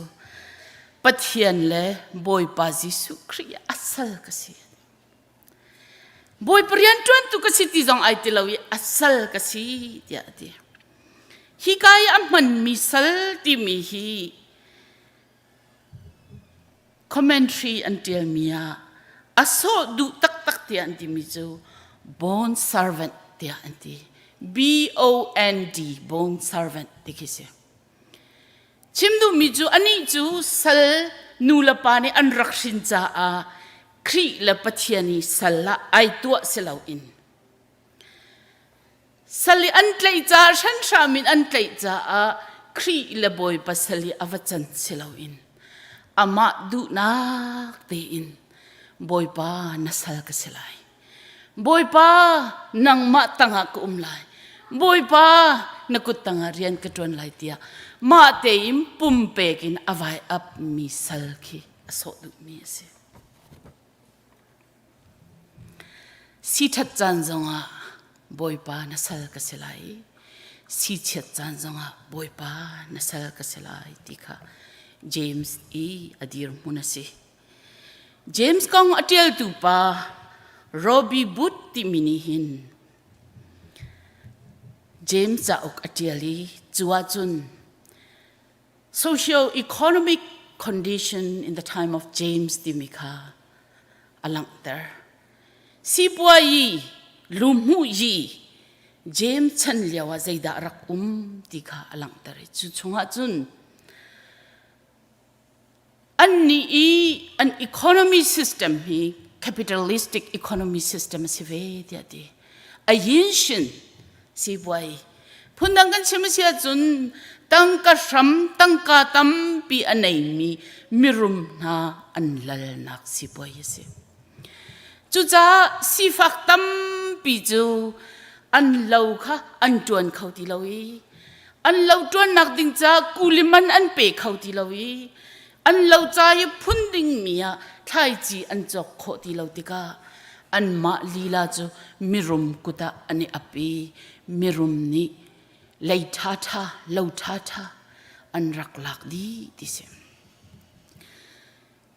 Pathian le Bawipa Jesuh Khrih a sal ka si. Bawipa rianṭuantu ka si ti zong ai ti lo i a sal ka si tiah a ti. Hika i a hmanmi sal timi hi Commentary an ṭialmi ah a sawh duh taktak tiah an timi cu bond servant tiah an ti. B-O-N-D, bond servant ti khi si. Chim duhmi cu anih cu sal nu le pa nih an rak hrin caah Khrih le Pathian i sal ah ai tuah si loin Sal i an tlaih caah hranhram in an tlaih caah Khrih le Bawipa sal i a va can si loin amah duhnak tein Bawipa na sal ka si lai. Bawipa nangmah tangah ka um lai. Bawipa na kut tangah rian ka ṭuan lai tiah mah tein pumpek in a vai ap mi sal khi a sawh duhmi a si. Siṭhat caan zongah Bawipa na sal ka si lai i sichiat caan zongah Bawipa na sal ka si lai ti kha James i a dirhmun a si. James kong a ṭialtu pa Robbie Booth timi nih hin James cauk a ṭial i cu ahcun socio-economic condition in the time of James timi kha a langhter. Sipuayi luhmuh yi James chan lio ah zeidah rak um ti kha a langhter i cu chungah cun annih i an economy system hi capitalistic economy system a si ve tiah ti. A yin shin sipuai phundang kan chim a si ahcun tangka hram tangka tampi a neimi mirum hna an lalnak sipuai a si. Cucaah sifak tampi cu an lo kha an ṭuan kho ti lo i an lo ṭuannak ding caah kuli man an pe kho ti lo i an lo ca i phun dingmi ah thlaici an cawk khawh ti lo tikah anmah lila cu mirum kut ah an i ap i mirum nih lei ṭhaṭha lo ṭhaṭha an rak lak dih ti si.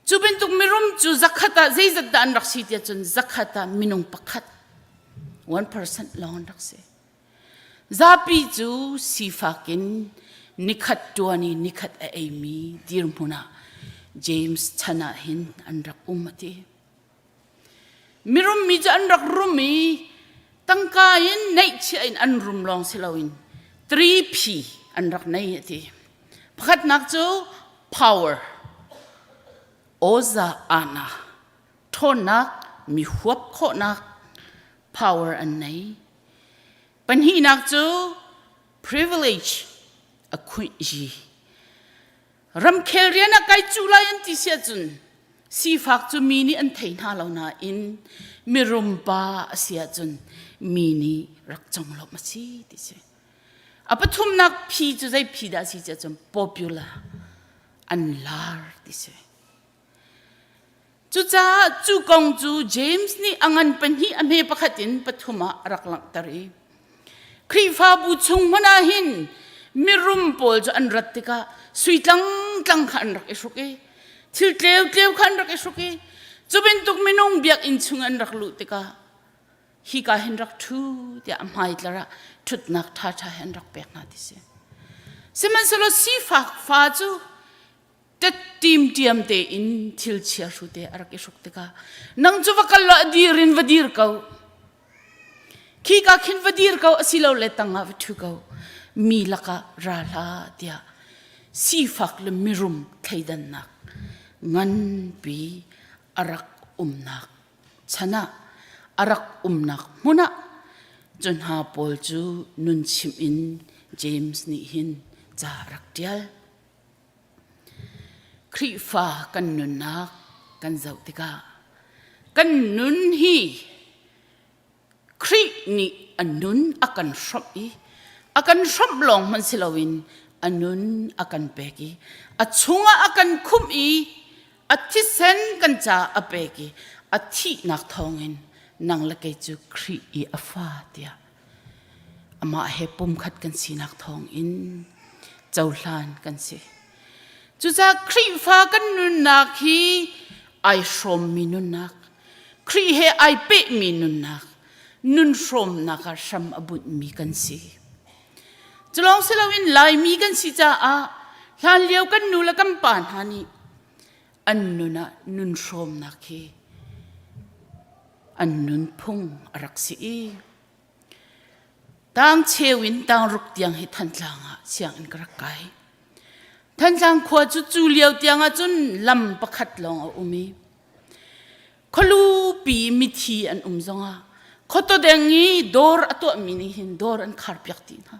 Cu bantuk mirum cu zakhat ah zeizat dah an rak si tiah cun zakhat ah minung pakhat 1% lawng an rak si. Zapi cu sifak in nikhat ṭuan i nikhat a eimi dirhmun ah James chan ah hin an rak um a ti. Mirum mi cu an rak rum i tangka in neihchiah in an rum lawng si loin 3P an rak nei a ti. Pakhatnak cu power, awza ana, ṭhawnnak, mi huap khawhnak power an nei. Pahnihnak cu privilege, a khuih Ramkhel rian ah kai cu lai an ti si ahcun sifak cu mi nih an thei hna lo nain mirum pa a si ahcun mi nih rak conglawmh a si ti si. A pathumnak phi cu zei phi dah a si ti ahcun popular an lar ti si. Cucaah cu kong cu James nih a ngan pahnih a hme pakhat in pathum ah a rak langhter i Khrihfabu chung hmanh ah hin mirum pawl cu an rat tikah sui tlangtlang kha an rak i hruk i thil tleutleu kha an rak i hruk i cu bantuk minung biakinn chung an rak luh tikah hika hin rak ṭhu tiah a hmaitlar ah ṭhutnak ṭhaṭha he an rak pek hna ti si. Sihmanhsehlaw sifak fa cu ṭimṭiam tein thil chia hru te a rak i hruk tikah nang cu va kal law a dir in va dir ko khika khin va dir ko asilole tangah va ṭhu ko mi lakah ra hlah tiah sifak le mirum thleidannak nganpi a rak umnak chan ah a rak umnak hmun ah cu hna pawl cu nun chimh in James nih hin ca a rak ṭial. Khrihfa kan nunnak kan zoh tikah kan nun hi Khrih nih a nun a kan hrawmh i a kan hrawmh lawng hmanh si loin a nun a kan pek i a chungah a kan khumh i a thisen kan caah a pek i a thihnak thawngin nang le kei cu Khrih i a fa tiah Amah he pumkhat kan sinak thawngin cohlan kan si. Cucaah Khrihfa kan nunnak hi ai hrawmmi nunnak, Khrih he ai pehmi nunnak, nun hrawmnak ah hram a bunhmi kan si. Culawng si loin Laimi kan si caah hlanlio kan nu le kan pa hna nih an nun ah nun hrawmnak hi an nunphung a rak si i tang cheu in tang ruk tiang hi Thantlang ah sianginn ka rak kai. Thantlang khua cu cu lio tiang ah cun lam pakhat lawng a um i khualupi mithi an um zongah khuatawdeng i dawr a tuahmi nih hin dawr an kharpiak dih hna.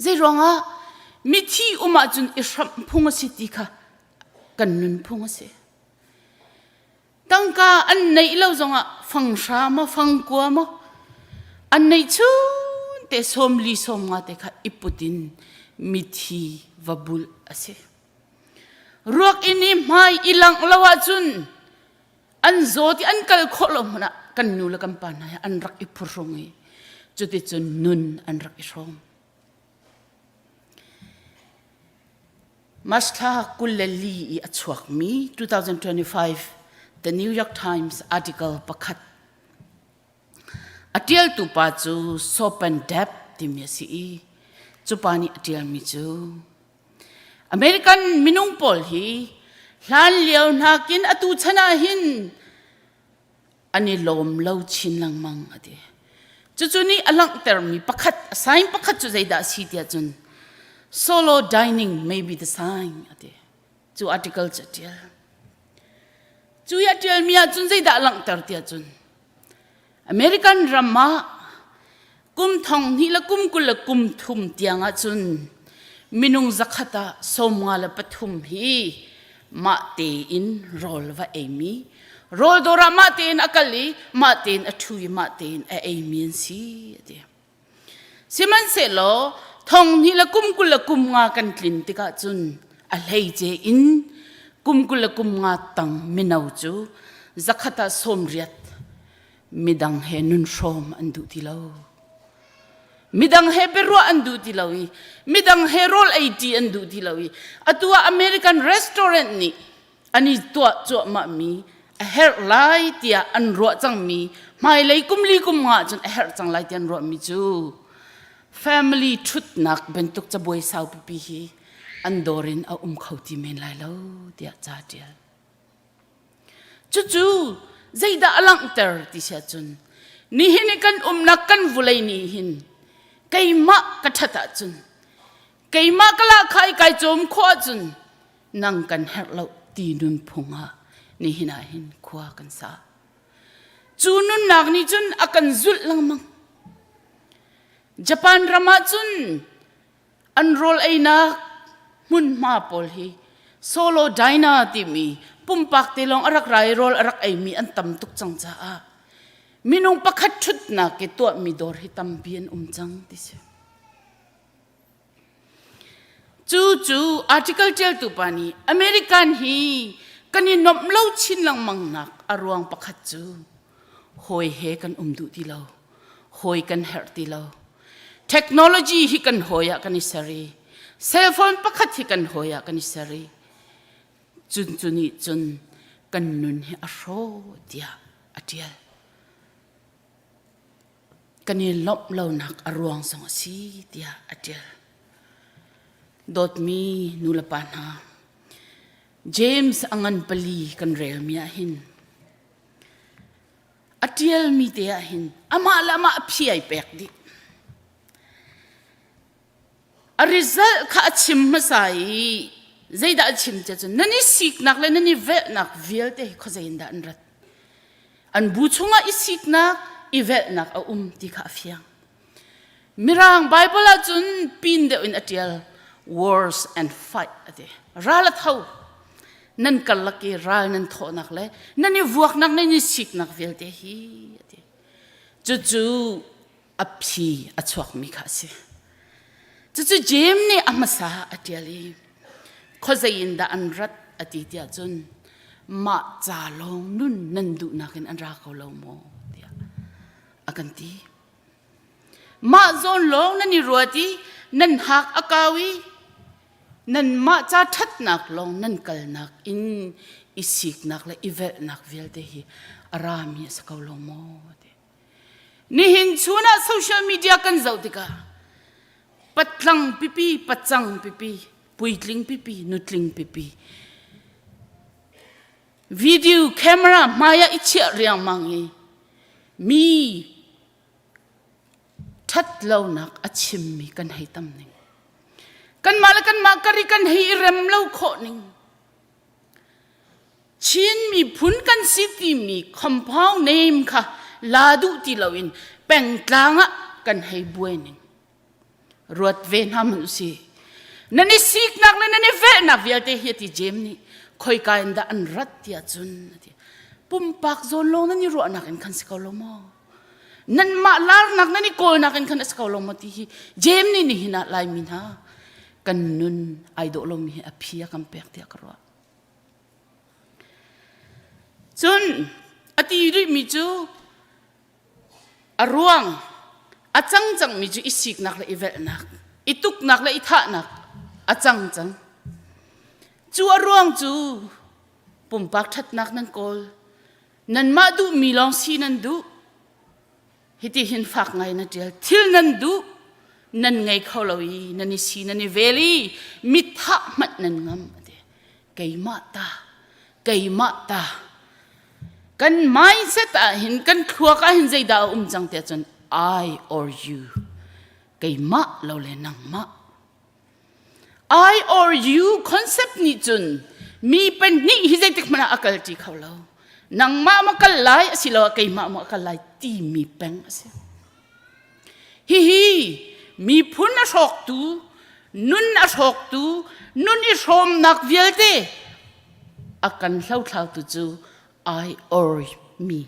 Zeiruangah mithi um ahcun i hramh phung a si ti kha kan nunphung a si. Tangka an neih lo zongah fanghra maw fangkua maw an neih chun te sawmli sawmnga te kha i put in mithi va bulh a si. Ruak inn i hmai i langh lo ahcun an zaw ti an kal khawh lo hmanh ah kan nu le kan pa hna hi an rak i phuhrung i cuticun nun an rak i hrawm. March thla 24 i a chuakmi 2025 The New York Times article pakhat a ṭialtu pa cu Sopan Depp timi a si i cu pa nih a ṭialmi cu American minung pawl hi hlan lio nakin atu chan ah hin an i lawm lo chin lengmang a ti. Cucu nih a langhtermi pakhat, a sign pakhat cu zeidah a si tiah cun solo dining may be the sign a ti. Cu article cu a ṭial. Cu i a ṭialmi ah cun zeidah a langhter tiah cun American ram ah kum thong hnih le kum 20 le kum thum tiang ah cun minung zakhat ah 53 hi mah tein rawl va eimi. Rawl dawr ah mah tein a kal i mah tein a ṭhu i mah tein a eimi an si a ti. Sihmanhsehlaw thong hnih le kum 20 le kum nga kan tlin tikah cun a hleice in kum 20 le kum nga tang mino cu zakhat ah 80 midang he nun hrawm an duh ti lo. Midang he biaruah an duh ti lo i midang he rawl ei ṭi an duh ti lo i atu ah American restaurant nih an i tuah cuahmahmi a herh lai tiah an ruah cangmi hmailei kum li kum nga ahcun a herh cang lai tiah an ruahmi cu family ṭhutnak bantuk cabuai sau pipi hi an dawr in a um kho ti men lai lo tiah ca ṭial. Cucu zeidah a langhter ti si ahcun nihin i kan umnak kan vulei nih hin keimah ka ṭhat ahcun keimah ka lahkhah i kai cawm khawh ahcun nang kan herh lo ti nunphung ah nihin ah hin khua kan sa. Cu nunnak nih cun a kan zulh lengmang. Japan ram ah cun an rawl einak hmunhma pawl hi solo diner timi pumpak te lawng a rak ra i rawl a rak eimi an tam tuk cang caah minung pakhat ṭhutnak i tuahmi dawr hi tampi an um cang ti si. Cu cu article ṭialtu pa nih American hi kan i nuamh lo chin lengmang nak a ruang pakhat cu hawi he kan um duh ti lo, hawi kan herh ti lo. Technology hi kan hawi ah kan i ser i cell phone pakhat hi kan hawi ah kan i ser i cun cu nih cun kan nun hi a hrawh tiah a ṭial. Kan i lawmh lonak a ruang zong a si tiah a ṭial. Dawtmi nulepa hna, James a ngan pali kan relmi ah hin a ṭialmi te ah hin amah le amah a phi ai pek dih. A result kha a chim hmasa i zeidah a chim tiah cun nan i siknak le nan i velhnak vialte hi khuazei in dah an rat. An bu chungah i siknak, i velhnak a um ti kha a fiang. Mirang Bible ahcun pin deuh in a ṭial wars and fight a ti. Ral a tho. Nan karlak i ral nan thawhnak le nan i vuaknak nan i siknak vialte hi a ti. Cucu a phi a chuakmi kha a si. Cucu Jeim nih a hmasa a ṭial i khuazei in dah an rat a ti tiah cun mah ca lawng nun nan duhnak in an ra ko lo maw tiah a kan ti. Mah zawn lawng nan i ruat i nan hak a kau i nanmah ca ṭhatnak lawng nan kalnak in i siknak le i velhnak vialte hi a rami a si ko lo maw ti. Nihin chun ah social media kan zoh tikah patlang pipi, pacang pipi, puitling pipi, nutling pipi video camera hmai ah i chiah riangmang i mi ṭhat lonak a chimmi kan hei tam ning. Kanmah le kanmah kar i kan hei i rem lo khawh ning. Chin miphun kan si timi compound name kha la duh ti loin pengtlang ah kan hei buai ning. Ruat ve hna hmanh usih. Nan i siknak le nan i velhnak vialte hi ati Jem nih khoika in dah an rat tiah cun ati. Pumpak zawn lawng nan i ruahnak in khan si ko lo maw? Nanmah larnak nan i kawlnak in khan a si ko lo maw ti hi Jem nih nihin ah Laimi hna kan nun ai dawh lomi hi a phi a kan pek tiah ka ruah. Cun a ti rihmi cu a ruang a cang cangmi cu i siknak le i velhnak, i tuknak le i thahnak a cang cang. Cu a ruang cu pumpak ṭhatnak nan kawl, nanmah duhmi lawng si nan duh, Hiti hin fak ngai na ṭial. Thil nan duh, nan ngei kho lo i nan i si nan i vel i mithah hmanh nan ngam a ti. Keimah ta, keimah ta. Kan mindset ah hin, kan thluak ah hin zeidah a um cang tiah cun I or you. Keimah lo le nangmah. I or you concept nih cun mi pahnih hi zeitik hmanh ah a kalṭi kho lo. Nangmah maw kal lai asiloah keimah maw kal lai timi peng a si. Hihi miphun a hrawktu, nun a hrawktu, nun i hrawmnak vialte a kan hlothlautu cu I or me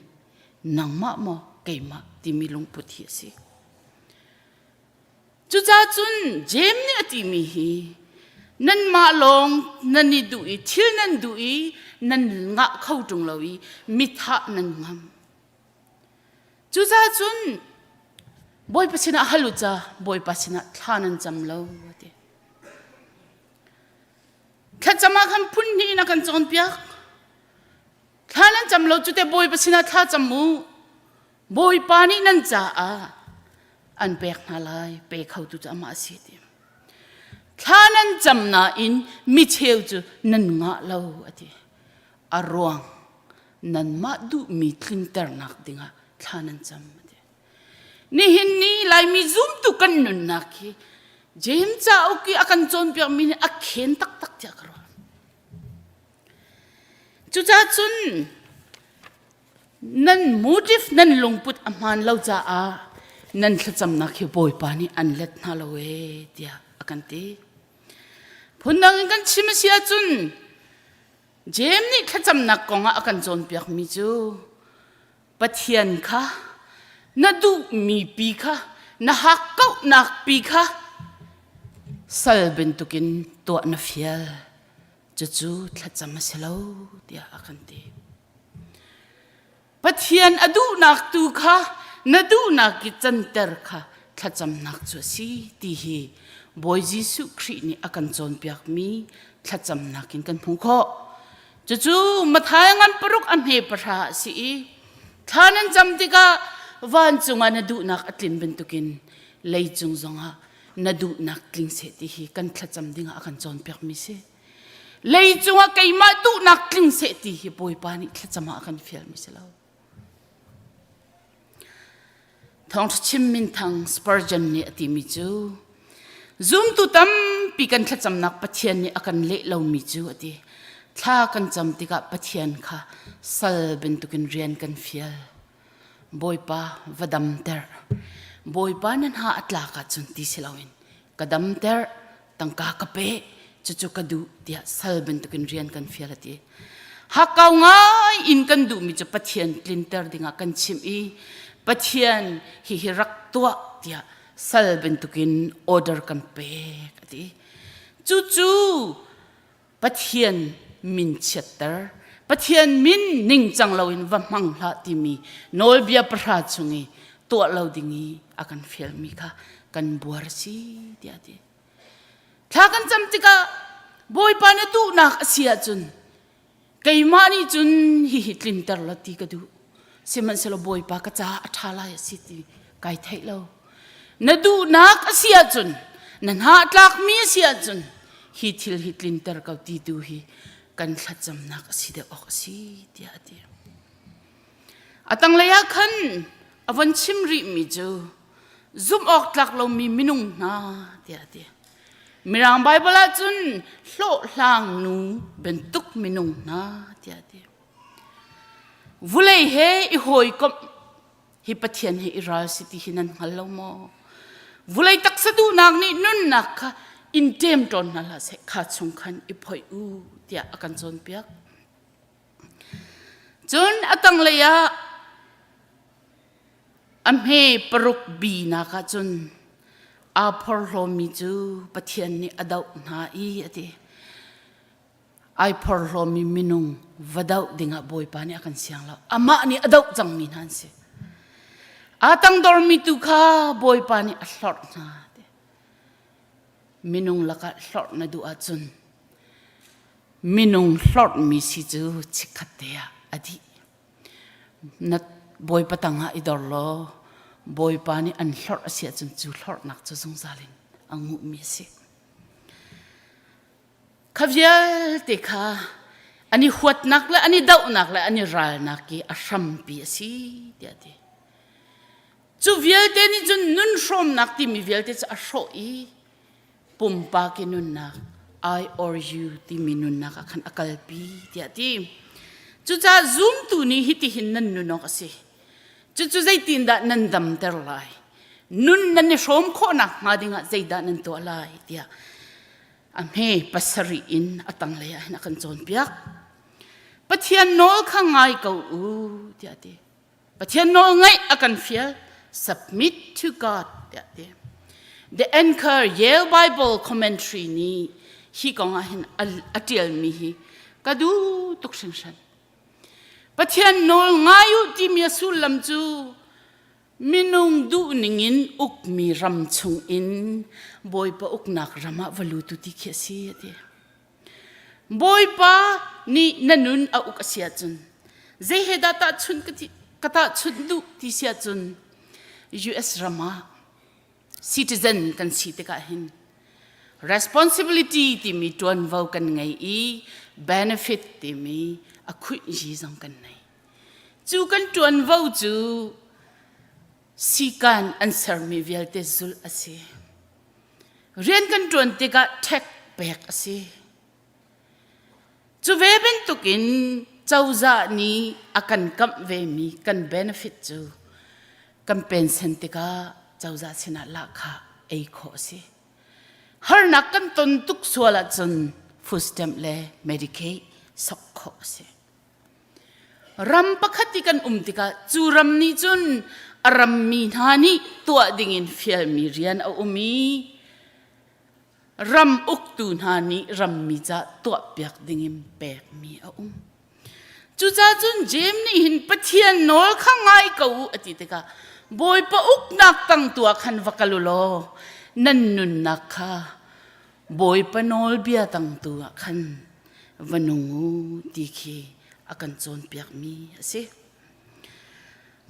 nangmah maw keimah timi lungput hi a si. Cucaah cun Jeim nih a timi hi nanmah lawng nan i duh i thil nan duh i nan ngah kho ṭung lo i mithah nan ngam. Cucaah cun Bawipa sinah hal u ca Bawipa sinah thla nan cam lo a ti. Thlacam ah khan phun hnih in a kan cawnpiak. Thla nan cam lo cu te Bawipa sinah thla cam u. Bawipa nih nan caah an pek hna lai, pe khotu cu amah a si ti. Thla nan cam nain mi cheu cu nan ngah lo a ti. A ruang nanmah duhmi tlinternak dingah thla nan cam a ti. Nihin ni Laimi zumtu kan nunnak hi James cauk i a kan cawnpiakmi nih a khen taktak tiah ka ruah. Cucaah cun nan motive nan lungput a hmaan lo caah nan thlacamnak hi Bawipa nih an let hna lo ee tiah a kan ti. Phundang in kan chim a si ahcun James nih thlacamnak kong ah a kan cawnpiakmi cu Pathian kha na duhmi pi kha na hakkauhnak pi kha sal bantukin tuah na fial cucu thlacam a si lo tiah a kan ti. Pathian a duhnak tu kha na duhnak i canter kha thlacamnak cu a si ti hi Bawi Jesuh Khrih nih a kan cawnpiakmi thlacamnak in kan hmuh khawh. Cucu Matthai ngan paruk a hme pahra a si i thla nan cam tikah vancung ah na duhnak a tlin bantukin leicung zongah na duhnak tling seh ti hi kan thlacam dingah a kan cawnpiakmi si. Leicung ah keimah duhnak tling seh ti hi Bawipa nih thlacam ah a kan fialmi si lo. Thawngṭha chim minthang Spurgeon nih a timi cu zumtu tampi kan thlacamnak Pathian nih a kan leh lomi cu a ti. Thla kan cam tikah Pathian kha sal bantukin rian kan fial. Bawipa va damter. Bawipa na hna a tlak ahcun ti si loin ka damter tangka ka pe cucu ka duh tiah sal bantukin rian kan fial a ti hakkau ngai in kan duhmi cu Pathian tlinter dingah kan chimh i Pathian hihi rak tuah tiah sal bantukin order kan pek a ti cucu Pathian min chiatter Pathian min ningcang loin va hmang hlah timi nawlbia pahra chung i tuah lo ding i a kan fialmi kha kan buar si tiah a ti. Thla kan cam tikah Bawipa na duhnak a si ahcun keimah nih cun hihi tlinter la ti ka duh. Sihmanhsehlaw Bawipa ka caah a ṭha lai a si ti kai theih lo. Na duhnak a si ahcun na hna a tlakmi a si ahcun hi thil hi tlinter ko ti tu hi kan thlacamnak a si deuh awk a si tiah a ti. A tanglei ah khan a von chim rihmi cu zumh awk tlak lomi minung hna tiah a ti. Mirang Baibal ah cun hlawhhlang nu bantuk minung hna tiah a ti. Vulei he i hawikomh hi Pathian he i ral si ti hi nan hngal lo maw? Vulei taksa duhnak nih nunnak kha in ṭem tawn hna hlah seh kha chung khan i phoih u tiah a kan cawnpiak. Cun a tanglei ah a hme paruk bi nak ah cun aa phorhlawmi cu Pathian nih a doh hna i a ti. Ai phorhlawmi minung va doh dingah Bawipa nih a kan siang lo. Amah nih a doh cangmi hna an si. Aa tangdormi tu kha Bawipa nih a hlorh hna. Minung lakah hlorh na duh ahcun minung hlorhmi si cu chikkhat te ah a dih. Na Bawipa tangah i dor law Bawipa nih an hlorh a si ahcun cu hlorhnak cu zungzal in a nguhmi a si. Kha vialte kha an i huatnak le an i dohnak le an i ralnak i a hrampi a si tiah a ti. Cu vialte nih cun nun hrawmnak timi vialte cu a hrawh i pumpak i nunnak I or you timi nunnak ah khan a kalpi tiah a ti. Cucaah zumtu nih hitihin nan nun awk a si. Cucu zeitindah nan damter lai? Nun nan i hrawm khawhnak hnga dingah zeidah nan tuah lai tiah a hme pasarih in a tanglei ah hin a kan cawnpiak. Pathian nawl kha ngai ko u tiah a ti. Pathian nawl ngaih a kan fial. Submit to God tiah a ti. The Anchor Yale Bible Commentary nih hi kong ah hin a ṭialmi hi ka duh tuk hringhran. Pathian nawl ngai u timi a sullam cu minung duhning in ukmi ram chung in Bawipa uknak ram ah va lut u ti khi a si a ti. Bawipa nih na nun a uk a si ahcun zei he dah tahchunh ka ti ka tahchunh duh ti si ahcun US ram ah citizen kan si tikah hin responsibility timi ṭuanvo kan ngei i benefit timi a khuih zong kan nei. Cu kan ṭuanvo cu sikan an sermi vialte zulh a si. Rian kan ṭuan tikah ṭhek pek a si. Cu ve bantukin cozah nih a kan kamh vemi kan benefit cu kan pensen tikah cozah sinah lahkhah ei khawh a si. Harnak kan ton tuk sual ahcun food stamp le Medicaid sok khawh a si. Ram pakhat i kan um tikah cu ram nih cun a rammi hna nih tuah dingin fialmi rian a um i ram uktu hna nih rammi ca tuahpiak dingin pekmi a um. Cucaah cun Jeim nih hin Pathian nawl kha ngai ko u a ti tikah Bawipa uknak tang tu ah khan va kal u law nan nunnak kha Bawipa nawlbia tang tu ah khan va nung u ti khi a kan cawnpiakmi a si.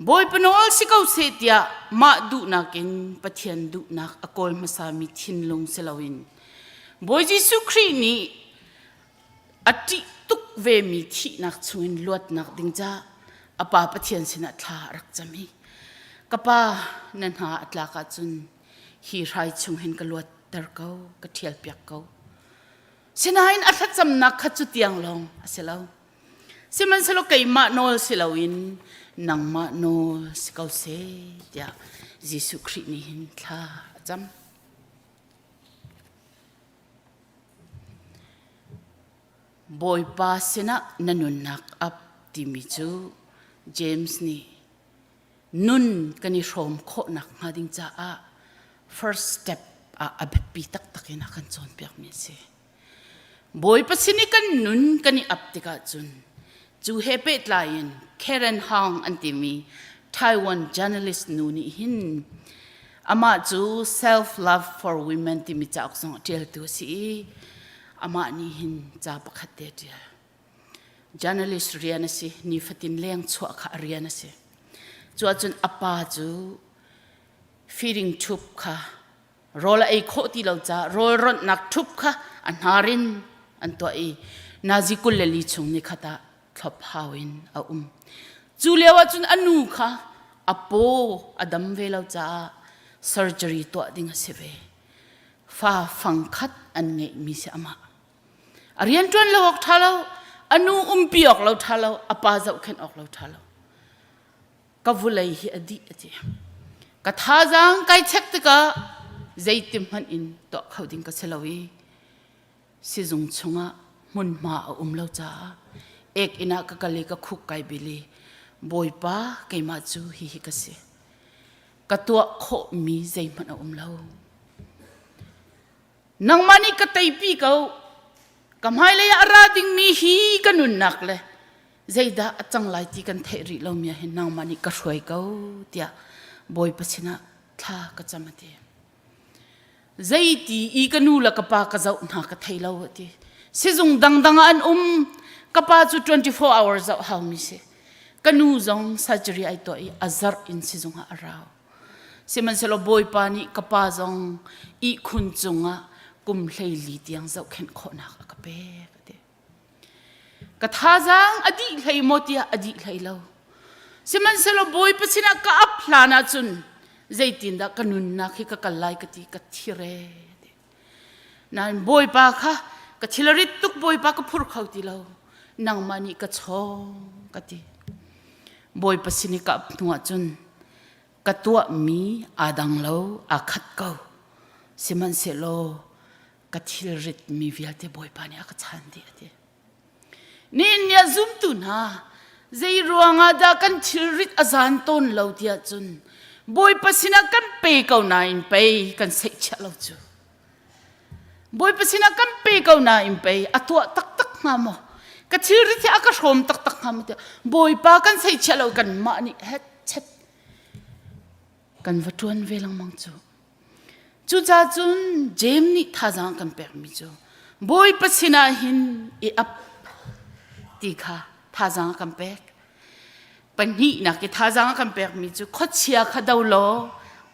Bawipa nawl si ko seh tiah mah duhnak in Pathian duhnak a kawl hmasami thinlung si loin Bawi Jesuh Khrih nih a ṭih tuk vemi thihnak chungin luatnak ding caah a Pa Pathian sinah thla a rak cam i ka Pa na hna a tlak ahcun hi hrai chung hin ka luatter ko ka ṭhialpiak ko Sinain a thlacamnak kha cu tiang lawng a si lo. Sihmanhsehlaw keimah nawl si loin nangmah nawl si ko seh tiah Jesuh Khrih nih hin thla a cam. Bawipa sinah na nunnak ap timi cu James nih nun kan i hrawm khawhnak hnga ding caah first step ah a biapi taktak in a kan cawnpiakmi a si. Bawipa sin i kan nun kan i ap tikah cun cu he pehtlai in Karen Hong an timi Taiwan journalist nu nih hin amah cu self love for women timi cauk zong a ṭialtu a si i amah nih hin ca pakhat te a ṭial. Journalist rian a si, nifatin leng chuah kha a rian a si. Cu ahcun a pa cu feeding tube kha rawl a ei khawh ti lo caah rawl ronhnak tube kha a hnar in an tuah i nazi 24 chung ni khat ah thlop hau in a um. Cu lio ahcun a nu kha a paw a dam ve lo caah surgery tuah ding a si ve. Fa fangkhat an ngeihmi si amah. A rianṭuan lo awk ṭha lo, a nu umpi awk lo ṭha lo, a pa zohkhenh awk lo ṭha lo. Ka vulei hi a dih a ti. Ka thazaang kai chek tikah zeiti hmanh in tuah kho ding ka si lo i sizung chungah hmunhma a um lo caah ek inn ah ka kal i ka khuk kai bil i Bawipa keimah cu hihi ka si. Ka tuah khawhmi zeihmanh a um lo. Nangmah nih ka teipi ko. Ka hmailei ah a ra dingmi hi ka nunnak le zeidah a cang lai ti kan theih rih lomi ah hin nangmah nih ka hruai ko tiah Bawipa sinah thla ka cam a ti. Zeiti i ka nu le ka pa ka zoh hna ka thei lo a ti. Sizung dangdang ah an um. Ka pa cu 24 hour zoh haumi si. Ka nu zong surgery ai tuah i a zarh in sizung ah a rau. Sihmanhsehlaw Bawipa nih ka pa zong ihkhun cungah kum 14 tiang zohkhenh khawhnak a ka pek a ti. Ka thazaang a dih hlei maw tiah a dih hlei lo. Sihmanhsehlaw Bawipa sinah ka ap hlan ahcun zeitindah ka nunnak hi ka kal lai ka ti ka thire. Nain Bawipa kha ka thilrit tuk Bawipa ka phur kho ti lo. Nangmah nih ka chawng ka ti. Bawipa sin i ka ap hnu ahcun ka tuahmi aa dang lo, aa khat ko. Sihmanhsehlaw ka thilrit mi vialte Bawipa nih a ka chan dih a ti. Nihin ni ah zumtu hna zei ruangah dah kan thilrit a zan tawn lo tiah cun Bawipa sinah kan pe ko nain pei kan seihchiah lo cu. Bawipa sinah kan pe ko nain pei a tuah taktak hnga maw? Ka thilrit hi a ka hrawm taktak hnga maw tiah Bawipa kan seihchiah lo kanmah nih het chet kan va ṭuan ve lengmang cu. Cucaah cun Jeim nih thazaang kan pekmi cu Bawipa sinah hin i ap ti kha thazaang a kan pek. Pahnihnak i thazaang a kan pekmi cu khuachia kha do law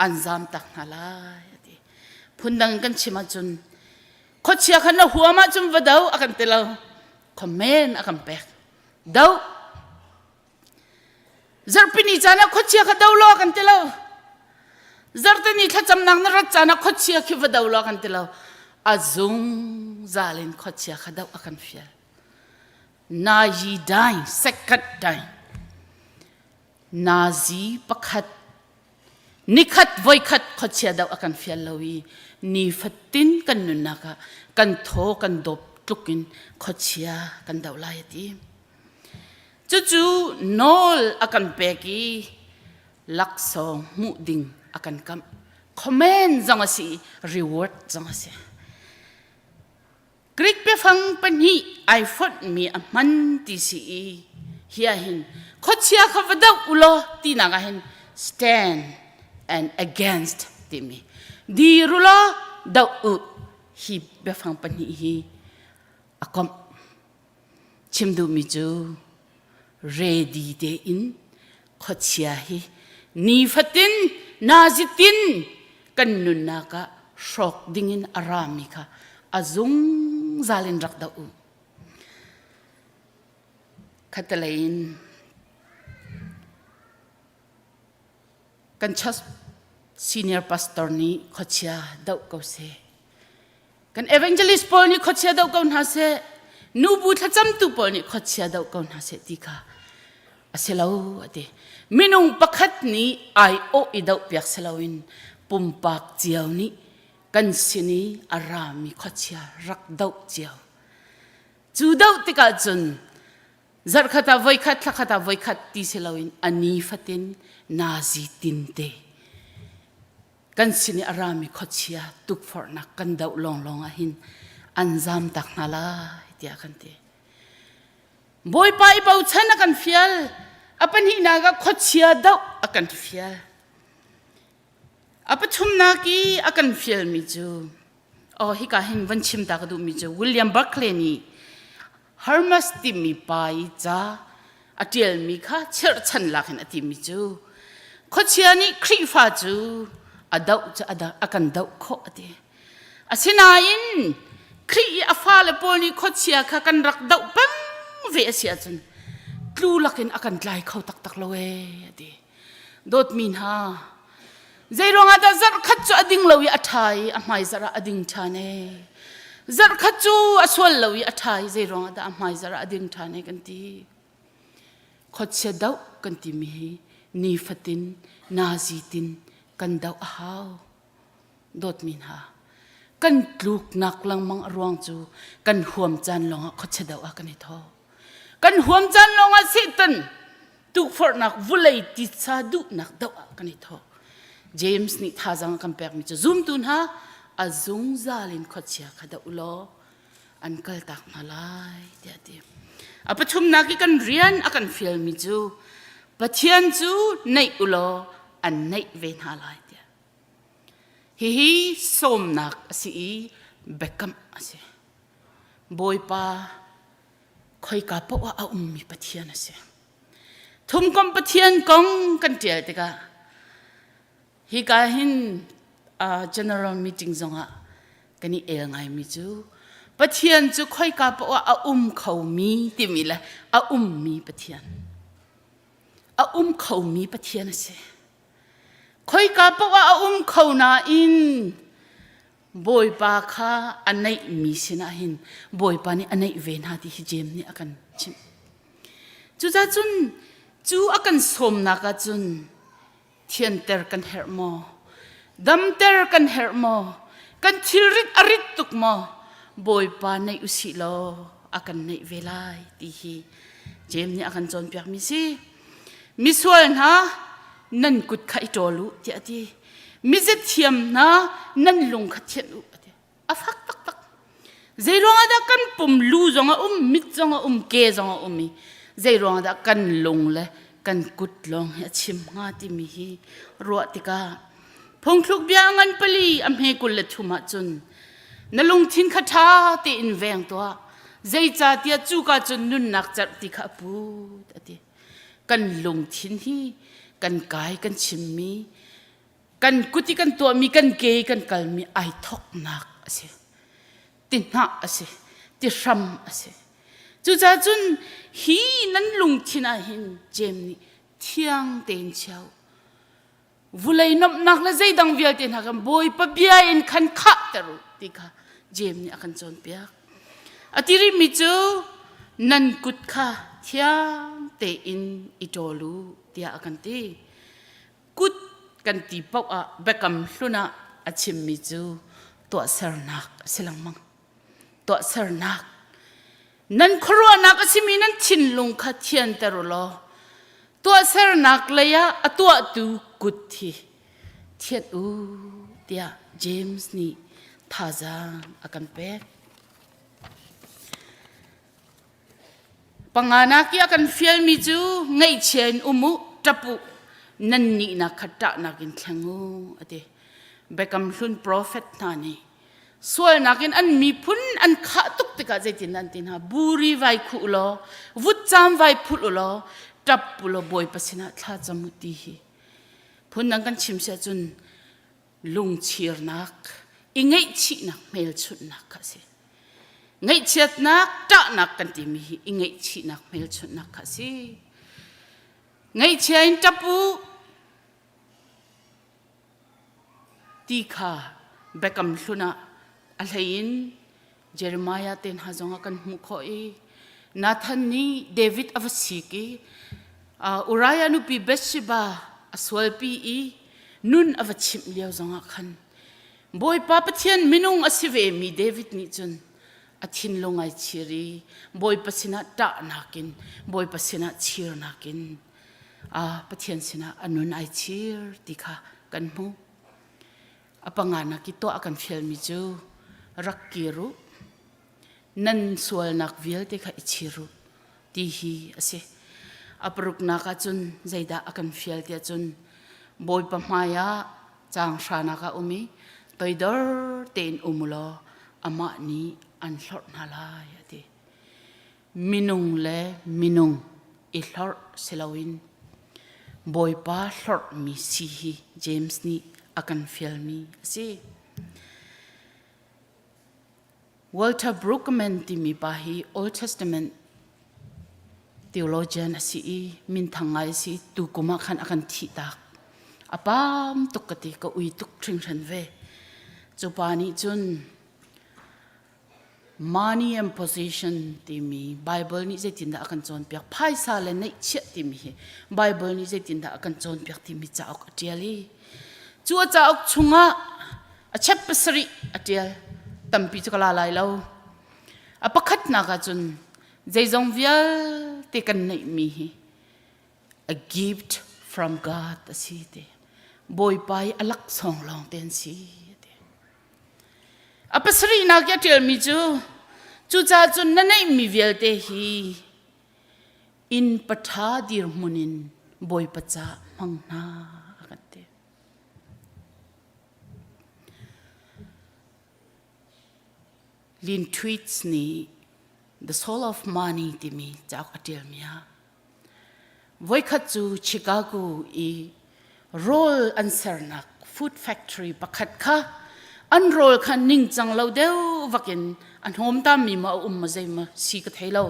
an zam tak hna lai a ti. Phundang in kan chim ahcun khuachia kha na huam ahcun va do a kan ti lo. Comment a kan pek. Do Zarhpini caan ah khuachia kha do law kan ti lo. Zarhteni thlacamnak na rat caan ah khuachia khi va do law kan ti lo. A zungzal in khuachia kha doh a kan fial. Na yi dai, second dai. Nazi pakhat nikhat voikhat khuachia doh a kan fial lo i nifatin kan nunnak ah kan thaw kan dawp tluk in khuachia kan doh lai a ti. Cucu nawl a kan pek i laksawng hmuh ding a kan kamh. Comment zong a si i reward zong a si. Greek biafang pahnih ai fonhmi a hman ti si i hi ah hin khuachia kha va doh u law tinak ah hin stand and against timi dir u law doh u hi biafang pahnih hi a komh. Chim duhmi cu ready tein khuachia hi nifatin nazitin kan nunnak ah hrawk dingin a rami kha a zungzal in rak doh u. Khatalei in kan church senior pastor nih khuachia doh ko seh. Kan evangelist pawl nih khuachia doh ko hna seh. Nubu thlacamtu pawl nih khuachia doh ko hna seh ti kha a si lo a ti. Minung pakhat nih ai awh i doh piak si loin pumpak cio nih kan sin i a rami khuachia rak doh cio. Cu doh tikah cun Zarhkhat ah voikhat, thlakhat ah voikhat ti si loin a nifatin nazi tinte kan sin i a rami khuachia tukforhnak kan doh lawnglawng ah hin an zam tak hna lai tiah kan ti. Bawipa i bochan a kan fial. A pahnihnak ah khuachia doh a kan fial. A pathumnak i a kan fialmi cu oh hika hin van chim ta ka duhmi cu William Barclay nih Hermes timi pa i ca a ṭialmi kha chirhchan lak in a timi cu khuachia nih Khrihfa cu a doh cu a kan doh khawh a ti. Asinain Khrih i a fale pawl nih khuachia kha kan rak doh peng ve a si ahcun tlu lakin a kan tlai kho taktak lo ee a ti. Dawtmi hna, Zeiruangah dah zarhkhat cu a ding lo i a ṭha i a hmaizarh ah a ding ṭhan ee? Zarhkhat cu a sual lo i a ṭha i zeiruangah dah a hmaizarh ah a ding ṭhan ee kan ti. Khuachia doh kan timi hi nifatin nazi tin kan doh a hau. Dawtmi hna, kan tluknak lengmang a ruang cu kan huam caan lawngah khuachia doh ah kan i thawh. Kan huam caan lawngah Satan tukforhnak vulei titsa duhnak doh ah kan i thawh. James nih thazaang a kan pekmi cu zumtu hna a zungzal in khuachia kha doh u law an kaltak hna lai tiah a ti. A pathumnak i kan rian a kan fialmi cu Pathian cu naih u law an naih ve hna lai tiah. Hihi sawmnak a si i biakamh a si. Bawipa khoika paoh ah a ummi Pathian a si. Thumkomh Pathian kong kan ṭial tikah hika hin uh, general meeting zongah kan i el ngaimi cu Pathian cu khoika paoh ah a um khomi timi le a ummi Pathian. A um khomi Pathian a si. Khoika paoh ah a um kho nain Bawipa kha a neihmi sinah hin Bawipa nih a neih ve hna ti hi Jeim nih a kan chimh. Cucaah cun cu a kan sawmnak ah cun thianter kan herh maw? Damter kan herh maw? Kan thilrit a rit tuk maw? Bawipa neih usih law a kan neih ve lai ti hi Jeim nih a kan cawnpiakmi si. Misual hna nan kut kha i ṭawl u tiah a ti. Mizathiam hna nan lung kha thianh u a ti. A fak taktak. Zei ruangah dah kan pum lu zong a um, mit zong a um, ke zong a um i zei ruangah dah kan lung le kan kut lawng hi a chim hnga timi hi ruah tikah phungthluk bia ngan pali a hme 23 ahcun na lungthin kha ṭha tein veng tuah zeicahtiah cuka cun nunnak cerhti kha a put a ti kan lungthin hi kan kai kan chimmi kan kut i kan tuahmi kan ke i kan kalmi ai thoknak a si ti hnah a si ti hram a si cucaah cun hi nan lungthin ah hin jem nih thiang tein chia u vulei nomhnak le zeidang vialte hna kan bawipa bia in khan khahter u ti kha Jeim nih a kan cawnpiak a ti rihmi cu nan kut kha thiang tein i ṭawl u tiah a kan ti kut kan ti paoh ah biakam hlun ah a chimmi cu tuahsernak a si lengmang tuahsernak nan khuaruahnak a simi nan thinlung kha thianter u law tuahsernak lei ah a tuahtu kut hi thianh u tiah James nih thazaang a kan pek. Panganak i a kan fialmi cu ngaihchia in um u, ṭap u, nan nihnak kha ṭahnak in thleng u, a ti. Biakam hlun profet hna nih sualnak in an miphun an khah tuk tikah zeitin an ti hna buri vai khuh u law vutcam vai phulh u law ṭap u law bawipa sinah thla cam u ti hi phundang kan chim si ahcun lungchirnak i ngaihchihnak hmelchunhnak kha a si ngaihchiatnak ṭahnak kan timi hi i ngaihchihnak hmelchunhnak kha a si ngaihchia in ṭap u ti kha biakam hlun ah a hlei in Jeremiah te hna zong ah kan hmuh khawh i Nathan nih David a va sik i Uriah nupi Bathsheba a sualpi i nun a va chimh lio zong ah khan Bawipa Pathian minung a si vemi David nih cun a thinlung ai chir i Bawipa sinah ṭahnak in Bawipa sinah chirnak in Pathian sinah a nun ai chir ti kha kan hmuh. A panganak i tuah a kan fialmi cu rak kir u, nan sualnak vialte kha i chir u ti hi a si. A paruknak ah cun zeidah a kan fial tiah cun Bawipa hmai ah caang hranak ah um i toidor tein um u law amah nih an hlorh hna lai a ti. Minung le minung i hlorh si loin Bawipa hlorhmi si hi James nih a kan fialmi a si. Walter Brueggemann timi pa hi Old Testament theologian a si i minthang ngai a si. Tu kum ah khan a kan thih tak. A pam tuk ka ti, ka ui tuk hringhran ve. Cu pa nih cun Money and position timi Bible nih zeitindah a kan cawnpiak phaisa le neihchiah timi hi Bible nih zeitindah a kan cawnpiak timi cauk a ṭial i cu a cauk chungah a chep pasarih a ṭial tampi cu ka la lai lo a pakhatnak ah cun zeizong vialte kan neihmi hi a gift from God a si te Bawipa i a laksawng lawng te an si A pasarihnak i a ṭialmi cu cucaah cun na neihmi vialte hi inn paṭha dirhmun in Bawipa ca hmang hna a kan ti. Lin Tweets nih The Soul of Money timi cauk a ṭialmi ah Voikhat cu Chicago i rawl an sernak food factory pakhat kha an rawl kha ningcang lo deuh vakin a hnawmtammi maw a um maw zei maw si ka thei lo.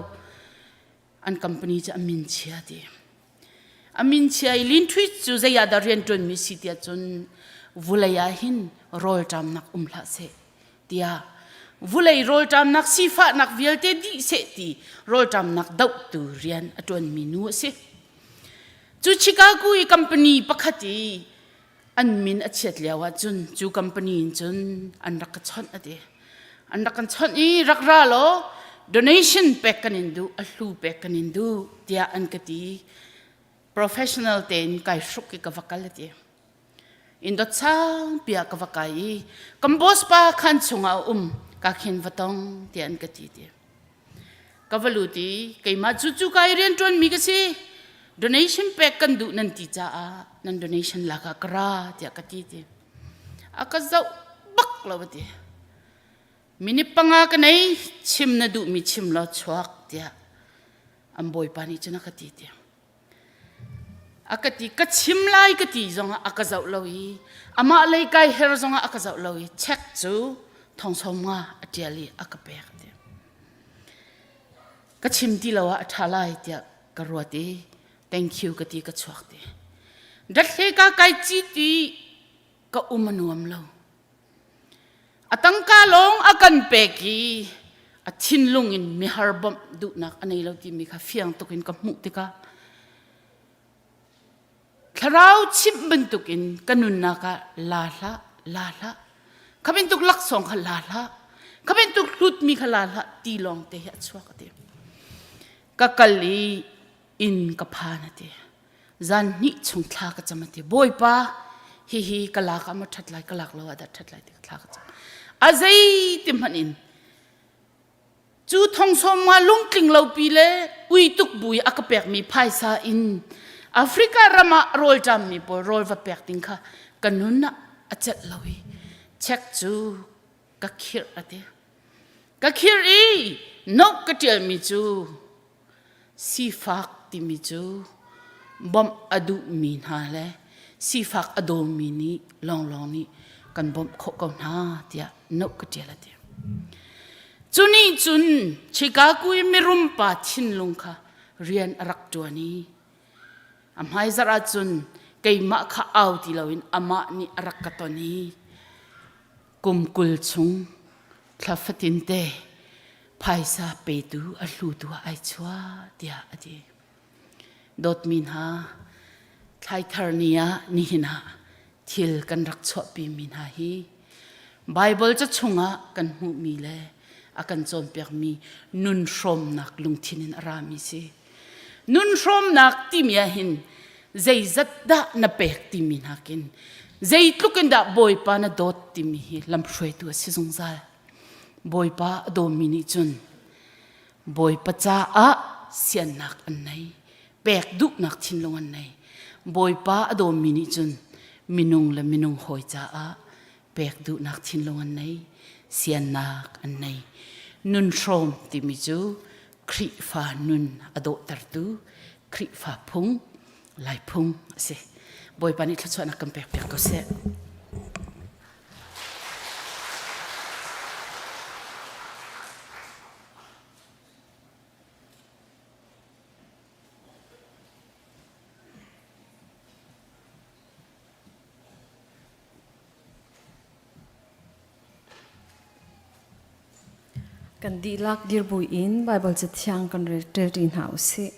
An company cu a min chia ti. A min chia i Lin Tweet cu zei ah dah rianṭuanmi si tiah cun vulei ah hin rawlṭamnak um hlah seh tiah vulei rawlṭamnak sifahnak vialte dih seh ti rawlṭamnak dohtu rian a ṭuanmi nu a si. Cu Chicago i company pakhat i an min a chiat lio ah cun cu company in cun an rak ka chawnh a ti. An rak kan chawnh i rak ra law Donation pek kan in duh, a hlu pek kan in duh tiah an ka ti. Professional tein kai hruk i ka va kal a ti. Indot sang pia ka va kai i kan boss pa khan chungah a um ka khin va tong tiah an ka ti ti. Ka va lut i keimah cu cu kai rian ṭuan mi ka si. Donation pek kan duh nan ti caah nan donation lak ah ka ra tiah ka ti ti. A ka zoh bak lo a ti. Minute panga ka nei chim na duhmi chim law chuak tiah an bawipa nih cun a ka ti ti. A ka ti ka chim lai ka ti zongah a ka zoh lo i amah lei kai her zongah a ka zoh lo i check cu thong som nga a ṭial i a ka pek ti. Ka chim ti lo ah a ṭha lai tiah ka ruat i thank you ka ti ka chuak ti. Dathle ka kai ci ti ka um a nuam lo. A tangka lawng a kan pek i a thinlung in mihar bawmh duhnak a nei lo timi kha fiang tuk in ka hmuh tikah thlarau chimh bantukin ka nunnak ah la hlah la hlah kha bantuk laksawng kha la hlah kha bantuk hlutmi kha la hlah ti lawng te hi a chuak a ti ka kal i inn ka phan a ti Zan hnih chung thla ka cam a ti. Bawipa, hihi ka lak ah maw ṭhat lai, ka lak lo ah dah ṭhat lai ti ka thla ka cam. A zei ti hmanh in cu thongsawm nga lungtling lo pi le ui tuk bu i a ka pekmi phaisa in Africa ram ah rawlṭammi pawl rawl va pek ding kha ka nun ah a celh lo i check cu ka khirh a ti. Ka khirh i note ka ṭialmi cu Sifak timi cu bawmh a duhmi hna le sifak a dawmi nih lawnglawng nih kan bawmh khawh ko hna tiah note ka ṭial a ti. Cu nih cun Chicago i mirum pa thinlung kha rian a rak ṭuan i a hmaizarh ahcun keimah kha au ti loin amah nih a rak ka ton i kum 20 chung thla fatinte phaisa petu a hlutu ah ai chuah tiah a ti. Dawtmi hna, thlaithar ni ah nihin ah thil kan rak chuahpi mi hna hi Bible ca chungah kan hmuhmi le a kan cawnpiakmi nun hrawmnak lungthin in a rami si. Nun hrawmnak timi ah hin zeizat dah na pek timi nakin zeitluk in dah Bawipa na dawt timi hi lamhruaitu a si zungzal. Bawipa a dawmi nih cun Bawipa caah siannak an nei, pek duhnak thinlung an nei. Bawipa a dawmi nih cun minung le minung hawi caah pek duhnak thinlung an nei, siannak an nei. Nun hrawm timi cu Khrihfa nun a dawhtertu Khrihfa phung, Lai phung a si. Bawipa nih thluachuahnak kan pek piak ko seh. Kan dihlak dir buin Baibal Cathiang kan rel ṭi hna u sih.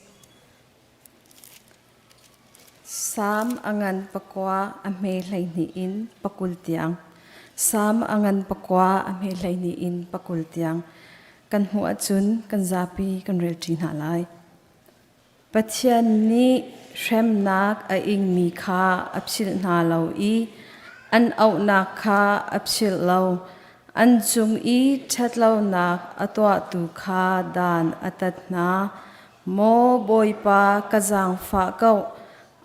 Salm a ngan pakua a hme 12 in 20 tiang. Salm a ngan pakua a hme 12 in 20 tiang. Kan hmuh ahcun kan zapi kan rel ṭi hna lai. Pathian nih hremnak a ingmi kha a philh hna lo i an auhnak kha a philh lo. An cung i ṭhatlonak a tuahtu kha dan a tat hna. Maw Bawipa, ka zaangfah ko.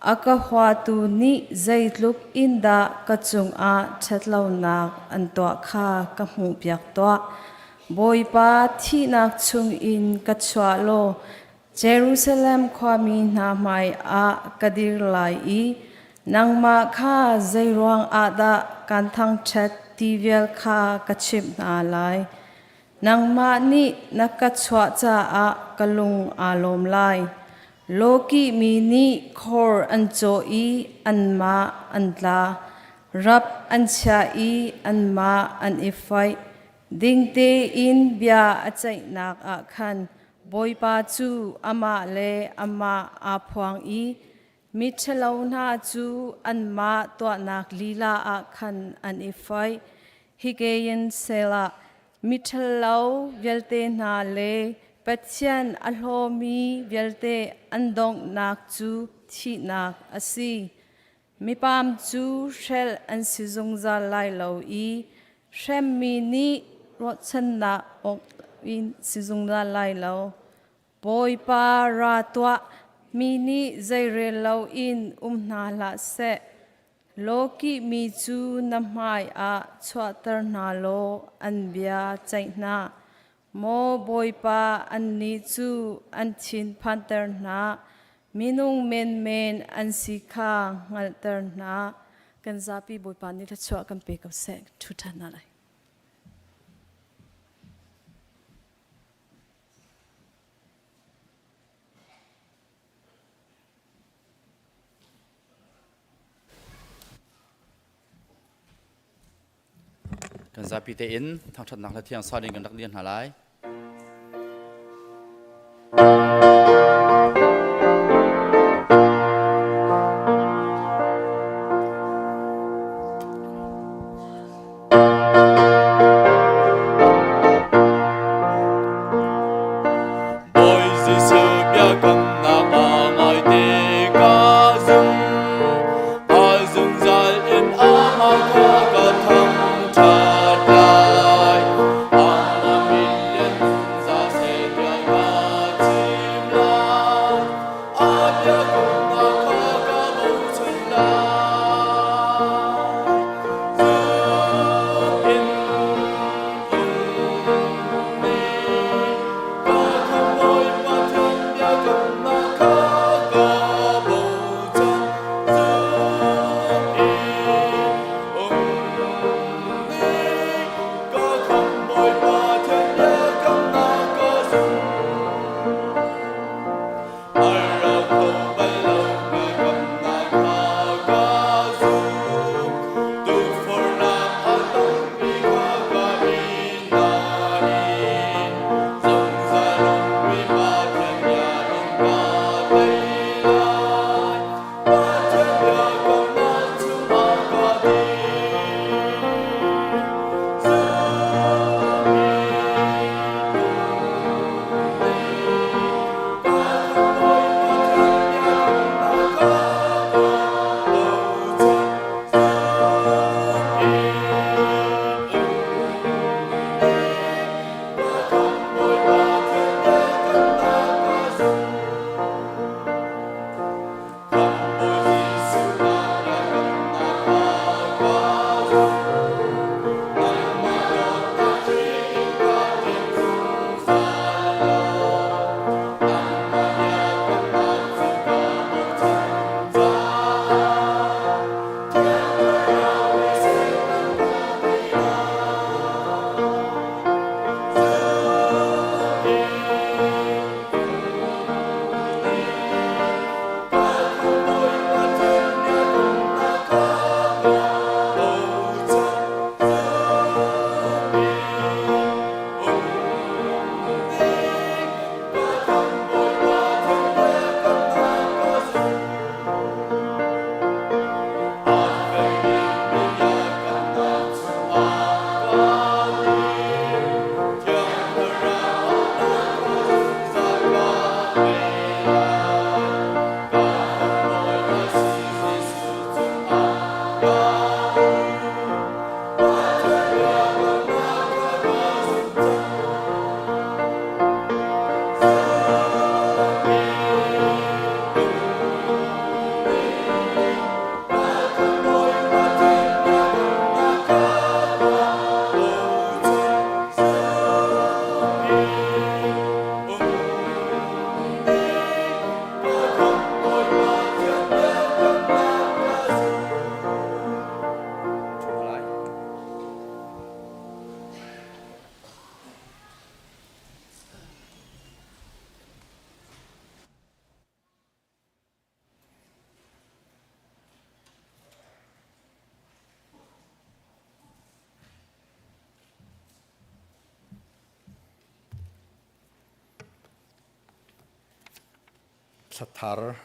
A ka huatu nih zeitluk in dah ka cungah ṭhatlonak an tuah kha ka hmuhpiak tuah. Bawipa, thihnak chungin ka chuah law Jerusalem khuami hna hmaiah ka dir lai i nangmah kha zeiruang ah dah kan thangṭhat ti vial kha ka chimh hna lai. Nangmah nih na ka chuah caah ka lung aa lawm lai. Lawkih mi nih khor an cawh i anmah an tla. Rap an chiah i anmah an i foih. Ding tein bia a ceihnak ah khan Bawipa cu amah le amah aa phuang i miṭhalo hna cu anmah tuahnak lila ah khan an i foih. Hikein Selah. Miṭhalo vialte hna le Pathian a hlawmi vialte an donghnak cu thihnak a si. Mipam cu hrelh an si zungzal lai lo i hremmi nih ruahchannak awk in si zungzal lai lo. Bawipa ra tuah, mi nih zeirel loin um hna hlah seh. Lawkihmi cu na hmaiah chuahter hna law an bia ceih hna. Maw Bawipa, annih cu an thin phanter hna, minung menmen an si kha hngalhter hna. Kan zapi Bawipa nih thluachuah kan pe ko seh. Ṭhu ṭhan hna lai. Kan zapi tein thangṭhatnak hla thiang sa ding kan rak dir hna lai. Bawi Jesuh biakamnak a ngaite ka zum. A zungzal in amah kha ka thangṭhat lai. Amah min lian za seh tiah ka chim lai. A biakamnak kha ka bochan lai. Zum in Thlathar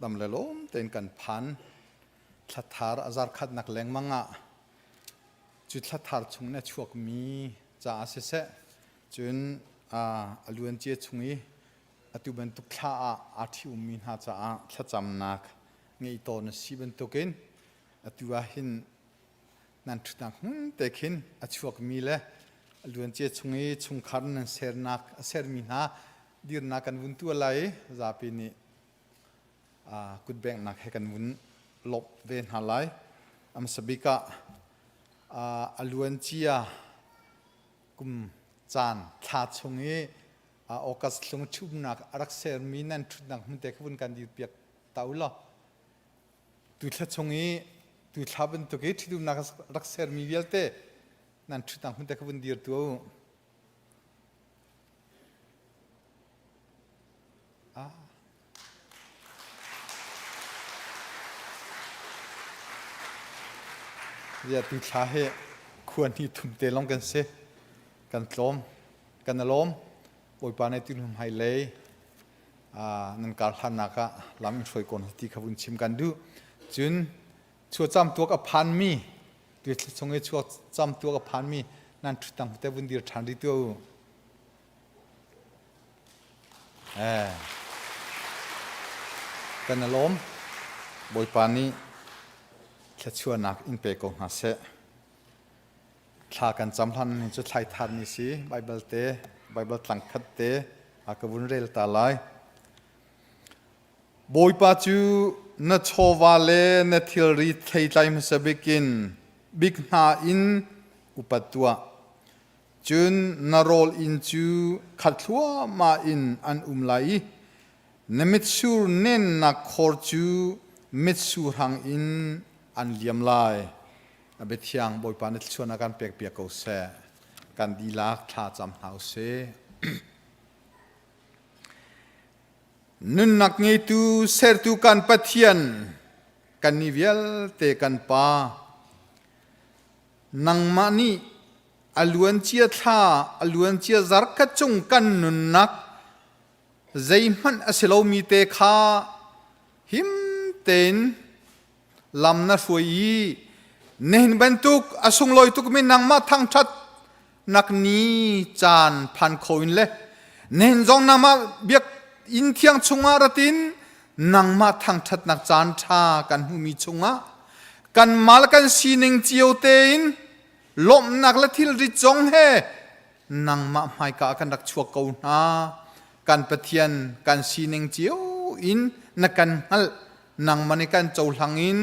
dam le lawm tein kan phan. Thlathar a zarkhatnak lengmang ah cu thlathar chung na chuakmi caah siseh cun a luancia chung i atu bantuk thla ah aa ṭhi-ummi hna caah thlacamnak ngeih tawn a si bantukin atu ah hin nan ṭhutnak hmun te khin a chuakmi le a luancia chung i chungkhar nan sernak a sermi hna dirnak kan vun tuah lai i zapi nih kutbengnak he kan vun lawmh ve hna lai. A hmasa bik ah a luancia kum caan thla chung i August hlung ṭhumnak a rak sermi nan ṭhutnak hmun te kha vun kan dirpiak ta u law tu thla chung i tu thla bantuk i ṭhitumnak rak sermi vialte nan ṭhutnak hmun te kha vun dir tuah u. Ah. Zia tu thla hi khua hni thum te long kan si. Kan tlawm, kan alawm. Bawipa nih tu hmai lei nan kar hlannak ah lam in hruai ko hna ti kha vun chim kan duh. Cun chuacam tuak a phanmi tu thla chung i chuacam tuak a phanmi nan ṭhutang te vun dir ṭhan rih tuah u. Eh. Kan i lawm. Bawipa nih thluachuahnak in pe ko hna seh. Thla kan cam hlan ni cu thlai thar ni si Bible te Bible tlang khat te a ka vun rel ta lai. Bawipa cu na chawva le na thilri theitlai hmasa bik in bik hna in upat tuah. Cun na rawl inn cu khat thluahmah in an um lai i na mitsur nennak khor cu mitsur hang in an liam lai. A biathiang Bawipa na thluachuahnak kan pekpiak ko seh. Kan dihlak thla cam hna u sih. Nunnak ngeitu sertu kan Pathian, kannih vialte kan Pa, nangmah nih a luancia thla a luancia zarkhat chung kan nunnak zeihmanh a si lomi te kha him tein lam na hruai i nihin bantuk a sunglawi tukmi nangmah thangṭhat nak ni caan phan kho in le nihin zong nangmah biak inn thiang chungah ratin nangmah thangṭhatnak caan ṭha kan hmuhmi chungah kanmah le kan sining cio tein lawmhnak le thilrit zong he nangmah hmaika ah kan rak chuak ko hna kan Pathian kan sining cio in na kan hngalh nangmah nih kan cohlang in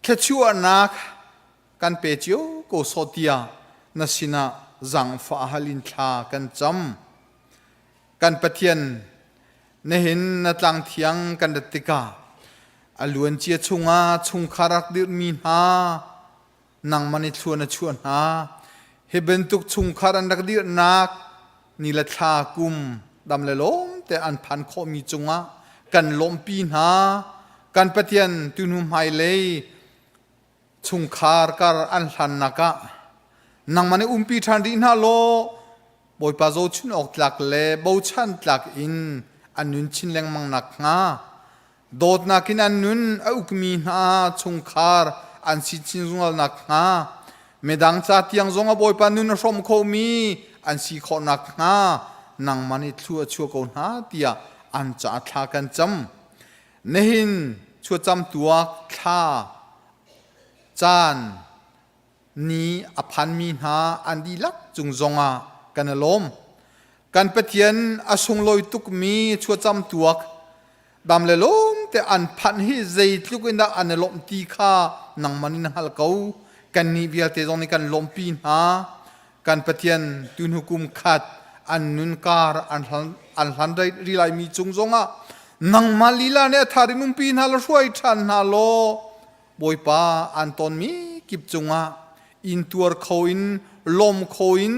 thluachuahnak kan pe cio ko sawh tiah na sinah zaangfah hal in thla kan cam kan Pathian nihin na tlang thiang kan rat tikah a luancia chungah chungkhar rak dirhmi hna nangmah nih thlua na chuah hna hi bantuk chungkhar an rak dirhnak ni le thla kum dam le lawm te an phan khawhmi cungah kan lawmhpi hna kan Pathian tuhnu hmailei chungkhar kar an hlannak ah nangmah nih umpi ṭhan rih hna law Bawipa zohchun awk tlak le bochan tlak in an nun chin lengmang nakhnga dawtnak in an nun a ukmi hna chungkhar an si chin zungzal nakhnga midang ca tiang zong a Bawipa nun a hrawm khomi an si khawh nakhnga nangmah nih thlua chuah ko hna tiah an caah thla kan cam. Nihin chuacam tuak thla caan ni a phanmi hna an dihlak cung zongah kan i lawm. Kan Pathian a sunglawi tukmi chuacam tuak dam le lawm te an phanh hi zeitluk in dah an i lawmh ti kha nangmah nih na hngalh ko. Kannih vialte zong nih kan lawmhpi hna. Kan Pathian tuhnu kum khat an nun kar an hlan an hlan ri laimi cung zongah nangmah lila nih a thar in umpi hna la hruai ṭhan hna law Bawipa an tonmi kip cungah intuar kho in lawm kho in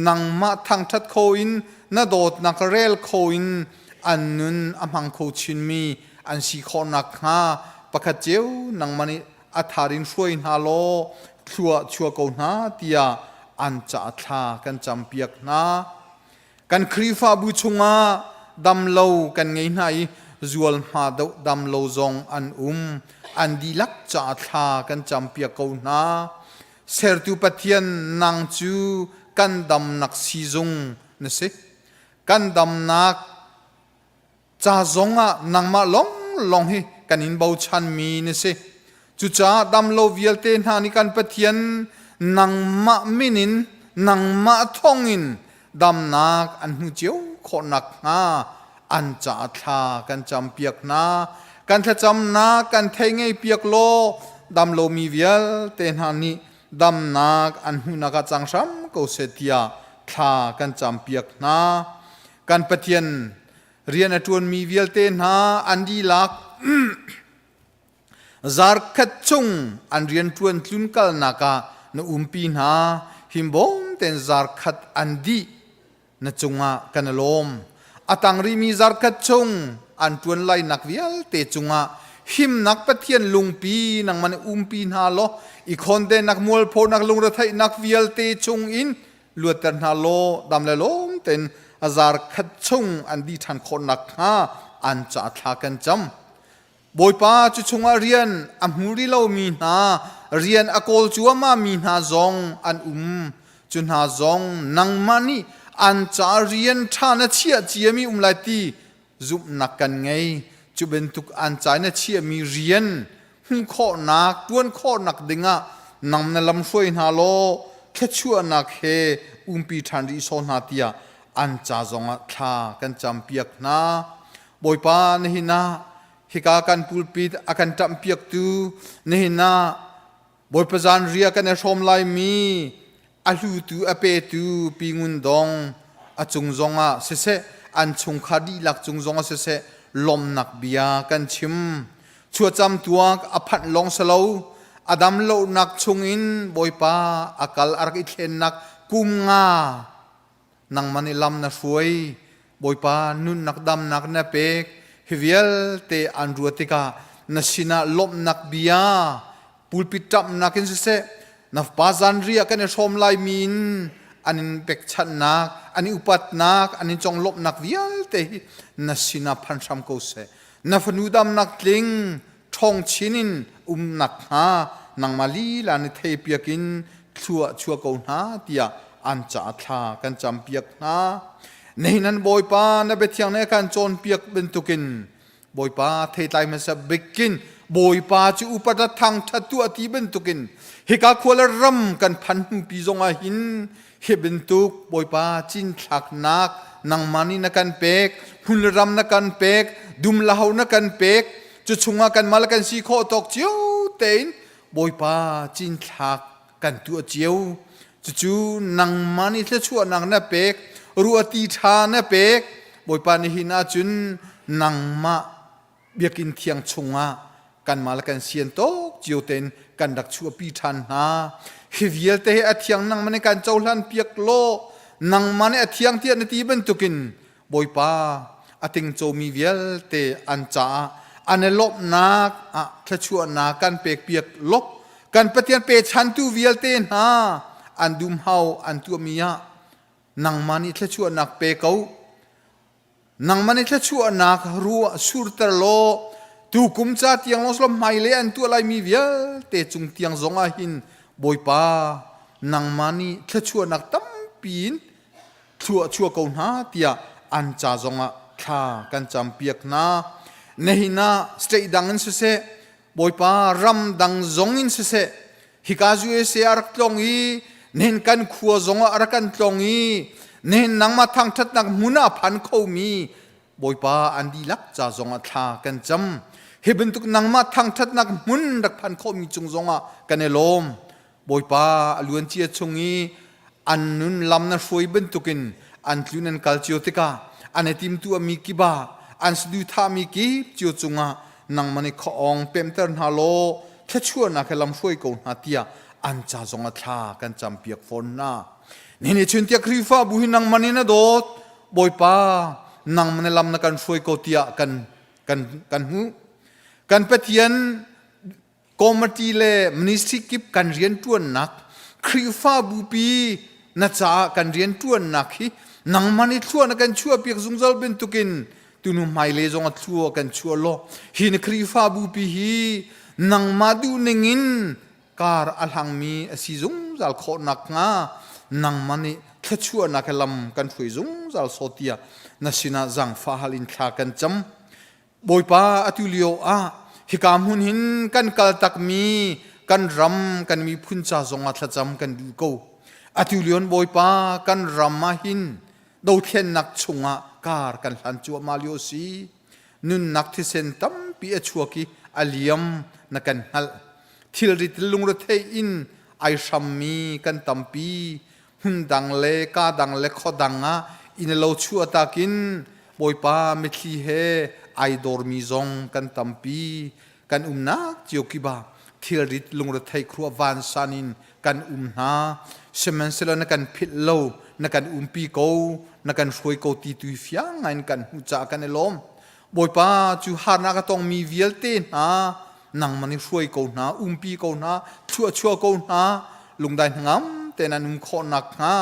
nangmah thangṭhat kho in na dawtnak rel kho in an nun a hmang kho chinmi an si khawh nakhnga pakhat cio nangmah nih a thar in hruai hna law thlua chuah ko hna tiah an caah thla kan campiak hna. Kan Khrihfabu chungah damlo kan ngei hna i zualhma doh damlo zong an um. An dihlak caah thla kan campiak ko hna. Sertu Pathian nang cu kan damnak siizung na si. Kan damnak ca zongah nangmah lawnglawng hi kan in bochanmi na si. Cucaah damlo vialte hna nih kan Pathian nangmah min in nangmah thawngin damnak an hmu cio khawh nakhnga an caah thla kan campiak hna. Kan thlacamnak kan thei ngei piak law damlomi vialte hna nih damnak an hmuhnak ah cang hram ko seh tiah thla kan campiak hna. Kan Pathian rian a ṭuanmi vialte hna an dihlak Zarkhat chung an rianṭuan tlunkalnak ah na umpi hna. Himbawm tein zarkhat an dih na cungah kan i lawm. A tang rihmi zarkhat chung an ṭuan lainak vialte cungah himnak Pathian lungpi nangmah nih umpi hna law i khawndennak mualphonak lungretheihnak vialte chungin luatter hna law dam le lawm tein a zarkhat chung an dih ṭhan khawh nakhnga an caah thla kan cam. Bawipa cu chungah rian a hmu rih lomi hna, rian a kawl cuahmahmi hna zong an um. Cu hna zong nangmah nih an ca rian ṭha na chiah ciami um lai ti zumhnak kan ngei. Cu bantuk an ca na chiahmi rian hmuh khawhnak, ṭuan khawhnak dingah nang na lamhruai hna law thluachuahnak he umpi ṭhan rih sawh hna tiah an ca zongah thla kan campiak hna. Bawipa nihin ah hika kan pulpit a kan ṭamhpiaktu nihin ah Bawipa zanriah kan i hrawm laimi a hlutu a petu Pi Ngun Dong a cung zongah siseh an chungkhar dihlak cung zongah siseh lawmnak bia kan chim. Chuacam tuak a phanh lawng si lo a dam lonak chungin Bawipa a kal a rak i thlennak kum nga Nangmah nih lam na hruai, Bawipa nunnak damnak na pek, hi vialte an ruat tikah na sinah lawmhnak bia pulpit ṭamhnak in siseh, na fapa zanriah kan i hrawm laimi in an in pekchanhnak, an i upatnak, an in conglawmhnak vialte hi na sinah phan hram ko seh. Na fanu damnak tling ṭhawng chin in umnak hnga nangmah lila nih theipiak in thlua chuah ko hna tiah an caah thla kan campiak hna. Nihin an Bawipa na biathiang nih a kan cawnpiak bantukin Bawipa theitlai hmasa bikin Bawipa cu upat a thangṭhat tu a ti bantukin hika khua le ram kan phan hnupi zongah hin hi bantuk Bawipa cinthlaknak nangmah nih na kan pek hmun le ram na kan pek dum le ho na kan pek cu chungah kanmah le kan si khawh tawk cio tein Bawipa cinthlak kan tuah cio cucu nangmah nih thluachuahnak na pek ruahti ṭha na pek Bawipa nihin ahcun nangmah biakinn thiang chungah kanmah le kan sian tok cio tein kan rak chuahpi ṭhan hna. Hi vialte hi a thiang nangmah nih kan cohlan piak law nangmah nih a thiang tiah na ti bantukin Bawipa a tingcomi vialte an caah an i lawmhnak ah thluachuahnak kan pek piak law kan Pathian pechantu vialte hna an dumhau an tuahmi ah nangmah nih thluachuahnak pe ko. Nangmah nih thluachuahnak ruah surter law tukum ca tiang lawng silo hmailei an tuah laimi vialte cung tiang zong ah hin Bawipa nangmah nih thluachuahnak tampi in thlua chuah ko hna tiah an ca zong ah thla kan campiak hna. Nihin ah state dang in siseh Bawipa ram dang zong in siseh hika USA a rak tlong i nihin kan khua zong ah a rak kan tlong i nihin nangmah thangṭhatnak hmun ah a phan khomi Bawipa an dihlak ca zong ah thla kan cam. Hi bantuk nangmah thangṭhatnak hmun rak phan khomi cung zong ah kan i lawm. Bawipa a luancia chung i an nun lam na hruai bantukin an tlun an kal cio tikah an i timtuahmi kip ah an saduhthahmi kip cio cungah nangmah nih khuaawng pemter hna law thluachuahnak he lam hruai ko hna tiah an ca zong a thla kan campiak fawn hna. Nihin chun tiah Khrihfabu hi nangmah nih na dawt Bawipa nangmah nih lam na kan hruai ko tiah kan kan kan hmuh. Kan Pathian committee le ministry kip kan rianṭuannak Khrihfabupi na caah kan rianṭuannak hi nangmah nih thlua na kan chuahpiak zungzal bantukin tunu hmailei zong a thlua kan chuah law hi na Khrihfabupi hi nangmah duhning in kar a hlangmi a si zungzal khawh nakhnga. nangmah nih thluachuahnak he lam kan hruai zungzal sawh tiah na sinah zaangfah hal in thla kan cam. Bawipa atu lio ah hika hmun hin kan kal takmi kan ram kan miphun ca zongah thlacam kan duh ko. Atu lion Bawipa kan ram ah hin dothlennak chungah kar kan hlan cuahmah lio si. Nunnak thisen tampi a chuak i a liam na kan hngalh. Thilrit lungrethei in ai hrammi kan tampi. Hmundang le ka dang le khuadang ah inn lo chuah takin Bawipa mitthli he ai dawrmi zong kan tampi. Kan umnak cio kip ah thilrit lungrethei khuah vansan in kan um hna. Sihmanhsehlaw na kan philh lo, na kan umpi ko, na kan hruai ko ti tu fiang ngai in kan hmuh caah kan i lawm. Bawipa cu harnak a tongmi vialte hna nangmah nih hruai ko hna, umpi ko hna, thluachuah ko hna, lungdai hnangam tein an um khawh nakhnga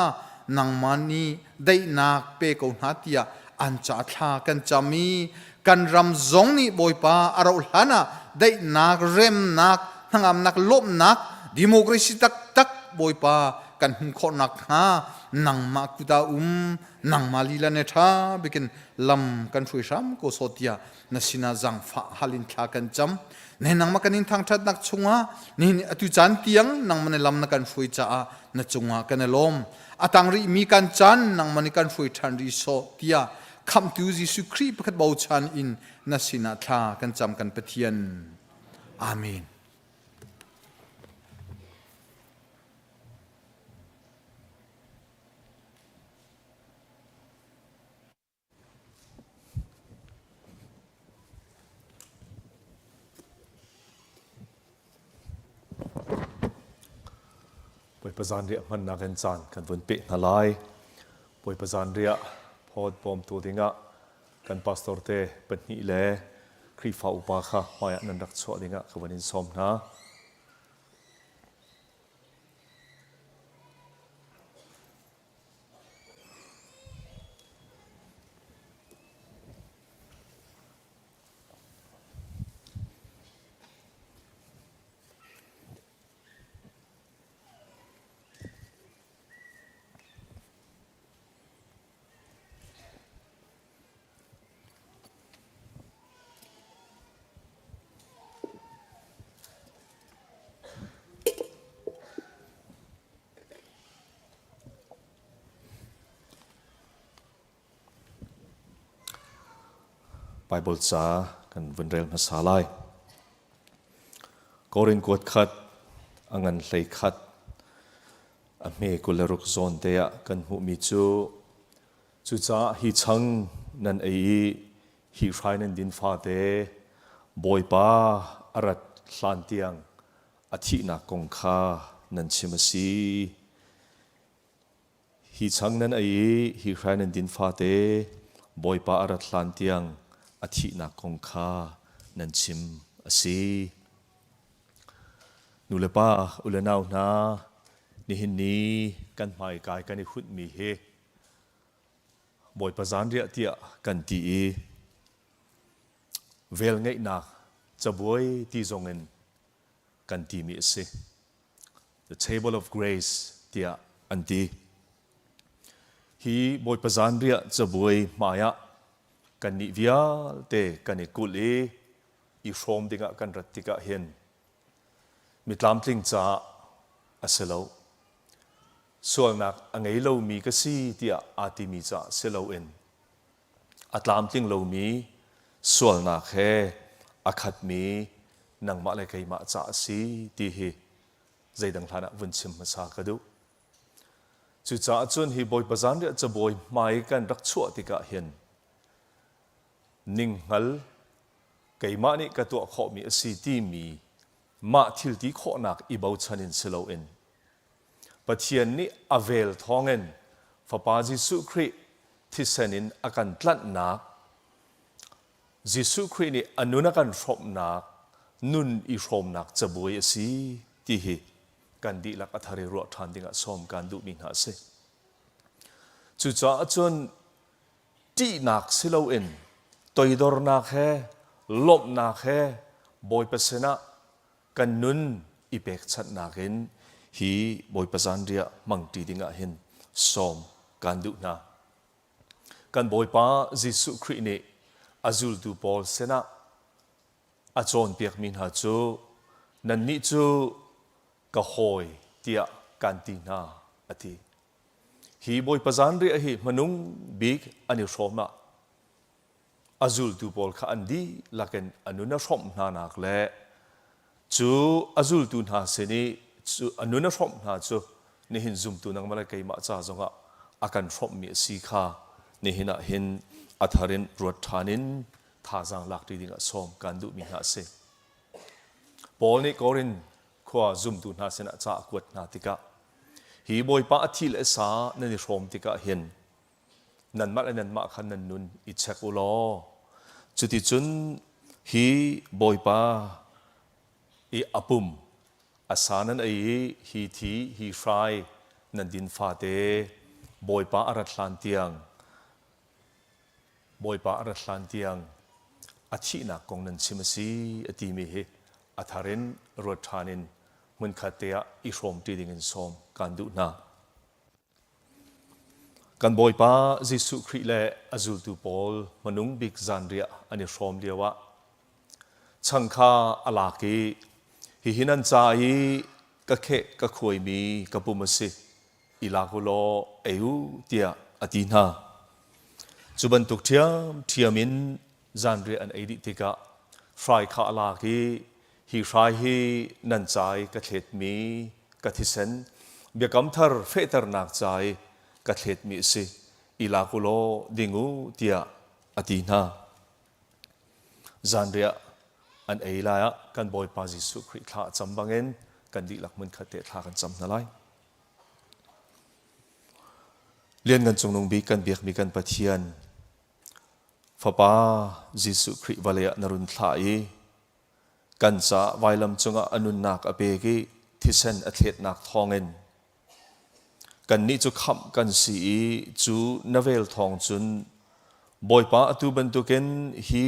nangmah nih daihnak pe ko hna tiah an ca thla kan cam i kan ram zong nih Bawipa a rauh hlan ah daihnak, remnak, hnangamnak, lawmhnak, democracy taktak Bawipa kan hmuh khawh nakhnga nangmah kut ah um, nangmah lila ne ṭha bikin lam kan hruai hram ko sawh tiah na sinah zaangfah hal in thla kan cam. Ne nangmah kan in thangṭhatnak chungah nihin atu caan tiang nangmah ne lam na kan hruai caah na cungah kan i lawm. A tang rih mi kan caan nangmah nih kan hruai ṭhan rih sawh tiah Khamhtu Jesuh Khrih pakhat bochan in na sinah thla kan cam kan Pathian. Amen. Bawipa zanriah hmannak in caan kan vun peh hna lai. Bawipa zanriah phawt bawmtu dingah kan pastor te pahnih le Khrihfa upa kha hmaiah nan rak chuah dingah ka van in sawm hna. Baibal ca kan vun rel hmasa lai. Korin kuat khat, a ngan hlei khat, a hme 26 zawn te ah kan hmuhmi cu cucaah hi chang nan ei i hi hrai nan din fate Bawipa a rat hlan tiang a thihnak kong kha nan chim a si. Hi chang nan ei i hi hrai nan din fate Bawipa a rat hlan tiang a thihnak kong kha nan chim a si. Nu le pa, u le nau hna, nihin ni kan hmaikai kan i hunhmi hi Bawipa zanriah tiah kan ti i velngeihnak cabuai ti zongin kan timi a si. The Table of Grace tiah an ti. Hi Bawipa zanriah cabuai hmai ah kannih vialte kan i kulh i i hrawm dingah kan rat tikah hin mi tlamtling caah a si lo. Sualnak a ngei lomi ka si tiah aa timi caah si loin a tlamtling lomi sualnak he a khatmi nangmah le keimah ca a si ti hi zeidang hlan ah vun chim hmasa ka duh. Cucaah cun hi Bawipa zanriah cabuai hmai kan rak chuah tikah hin ninghngal keimah nih ka tuah khawhmi a si timi mah thil ti khawhnak i bochan in si loin Pathian nih a vel thawngin Fapa Jesuh Khrih thisen in a kan tlanhnak, Jesuh Khrih nih a nun a kan hrawmhnak, nun i hrawmnak cabuai a si ti hi kan dihlak a thar i ruah ṭhan dingah sawm kaan duhmi hna a si. Cucaah cun ṭihnak si loin toidornak he lawmhnak he Bawipa sinah kan nun i pekchanhnak in Hi Bawipa zanriah hmangṭi dingah hin sawm kaan duh hna. Kan Bawipa Jesuh Khrih nih a zultu pawl sinah a cawnpiakmi hna cu nannih cu ka hawi tiah kaan ti hna a ti. Hi Bawipa zanriah hi hmanung bik an i hrawm ah a zultu pawl kha an dihlak in a nun a hrawmh hnanak le cu a zultu hna sin i cu a nun a hrawmh hna cu nihin zumtu nangmah le keimah ca zongah a kan hrawmhmi a si kha nihin ah hin a thar in ruat ṭhan in thazaang lak ṭi dingah sawm kan duhmi hna a si. Paul nih Korin khua zumtu hna sinah ca a kuat hna tikah hi Bawipa a thi le a sa nan i hrawm tikah hin nanmah le nanmah kha nan nun i check u law cuticun hi Bawipa i a pum a sa nan ei i hi thi hi hrai nan din fate Bawipa a rat hlan tiang Bawipa a rat hlan tiang a thihnak kong nan chim a si a timi hi a thar in ruat ṭhan in hmunkhat te ah i hrawmṭi ding in sawm kaan duh hna. Kan Bawipa Jesuh Khrih le a zultu pawl hmanung bik zanriah an i hrawm lioah chang kha a lak i hihi nan ca i ka kheh ka khuaimi ka pum a si i lak u law ei u tiah a ti hna. Cu bantuk ṭhiamṭhiam in zanriah an ei dih tikah hrai kha a lak i hi hrai hi nan ca i ka thletmi ka thisen biakam thar fehternak ca i ka thletmi a si i lak u law ding u tiah a ti hna. Zanriah an ei lai ah kan Bawipa Jesuh Khrih thla a cam bangin kan dihlak hmunkhat te thla kan cam hna lai. Lianngan Cungnung Bik kan biakmi kan Pathian Fapa Jesuh Khrih vawlei ah na run thlah i kan caah vailam cungah a nunnak a pek i thisen a thletnak thawngin kannih cu khamh kan si i cu na vel thawng cun Bawipa atu bantukin hi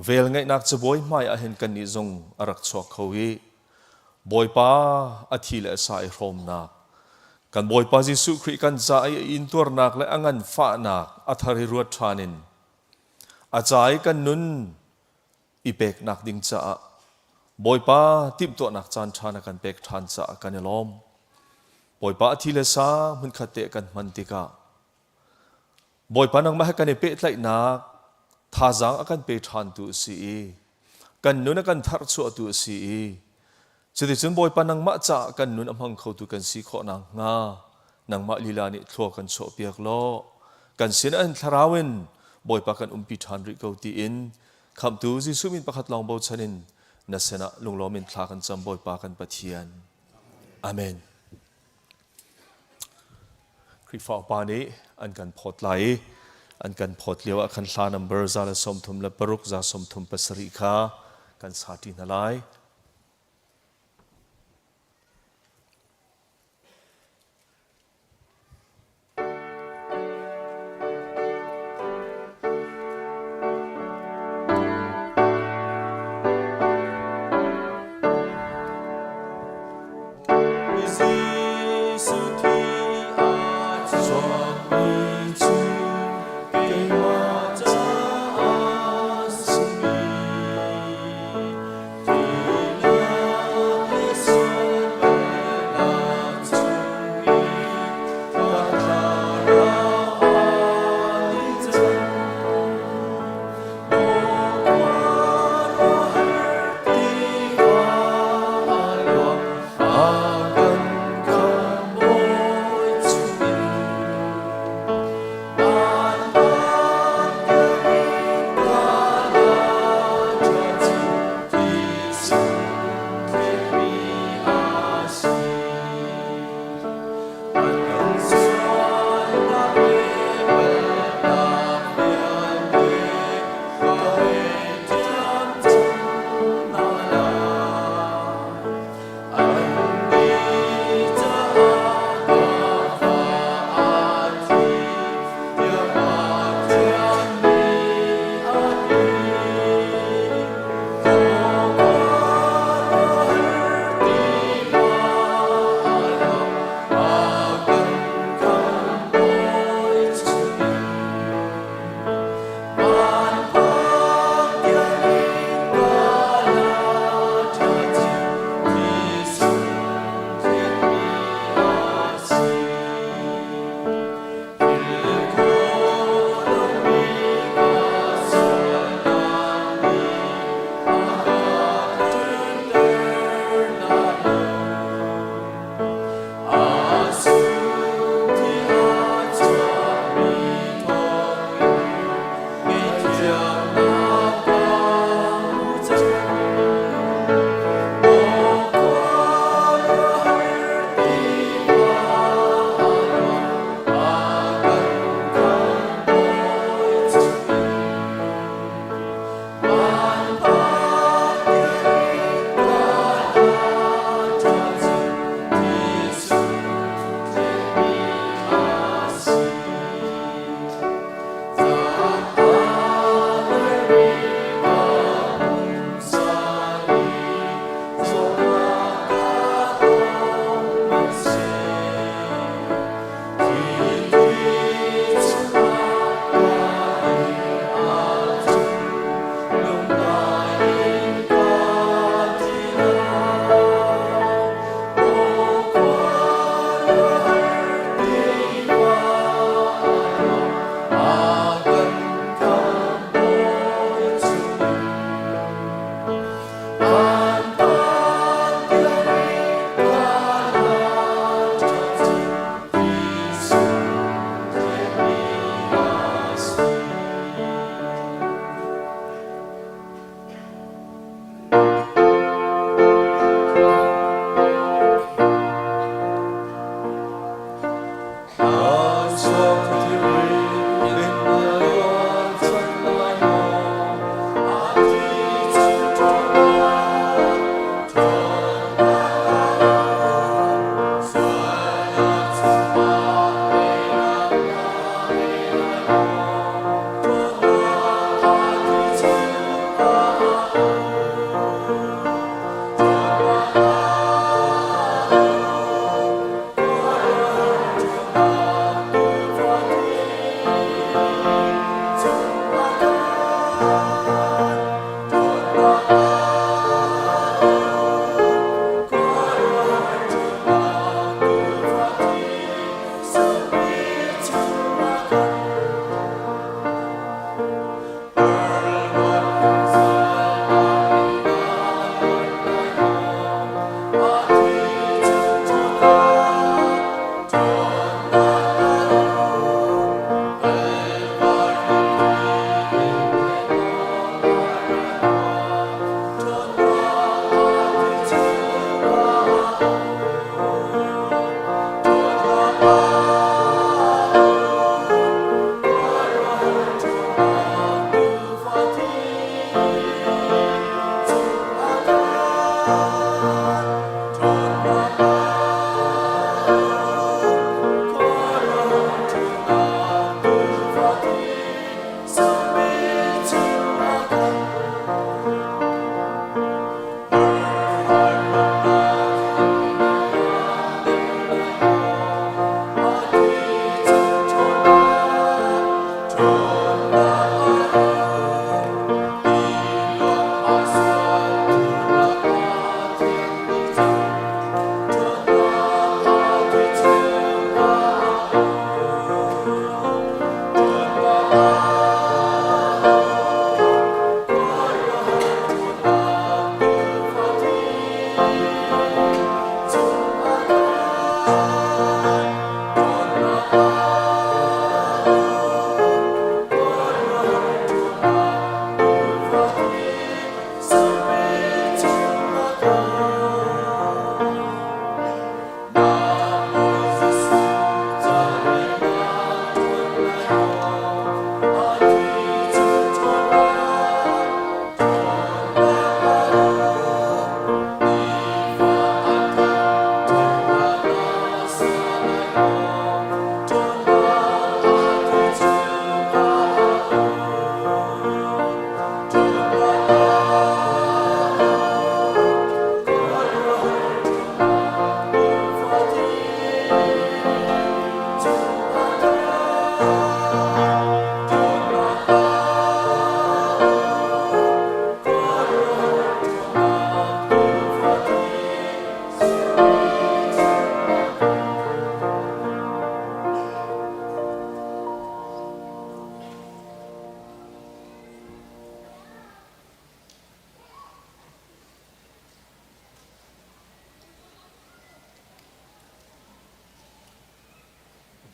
Velngeihnak cabuai hmai ah hin kannih zong a rak chuak kho i Bawipa a thi le a sa i hrawmnak, kan Bawipa Jesuh Khrih kan ca i a intuarnak le a nganfahnak a thar i ruat ṭhan in a ca i kan nun i peknak ding caah Bawipa timhtuahnak caan ṭha na kan pek ṭhan caah kan i lawm. Bawipa a thi le sa hmunkhat te kan hman tikah Bawipa nangmah he kan i pehtlaihnak thazaang a kan pe ṭhantu a si i kan nun a kan tharchuahtu a si i cuticun Bawipa nangmah caah kan nun a hmang khotu kan si khawh nakhnga nangmah lila nih thlua kan chuahpiak law kan sin an thlarau in Bawipa kan umpi ṭhan rih ko tiin khamhtu Jesuh min pakhat lawng bochan in na sinah lunglawm in thla kan cam Bawipa kan Pathian. Amen. Khrihfa upa nih an kan phawt lai i an kan phawt lio ah khan hla number 136 137 kha kan sa ṭi hna lai.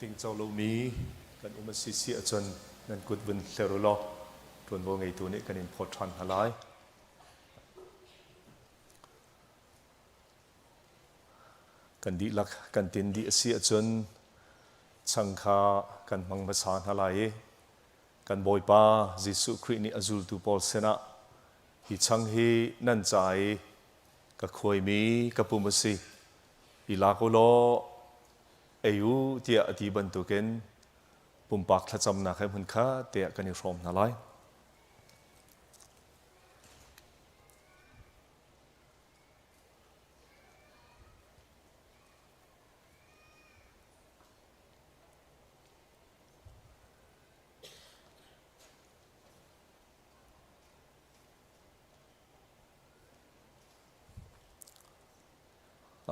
Tingco lomi kan um a si si ahcun nan kut vun hler u law ṭuanvo ngeitu nih kan in phawt ṭhan hna lai. Kan dihlak kan tin dih a si ahcun chang kha kan hmang hmasa hna lai i kan Bawipa Jesuh Khrih nih a zultu pawl sinah hi chang hi nan ca i ka khuaimi ka pum a si, i lak u law ei u tiah a ti bantukin pumpak thlacamnak he hmunkhat te ah kan i hrawm hna lai.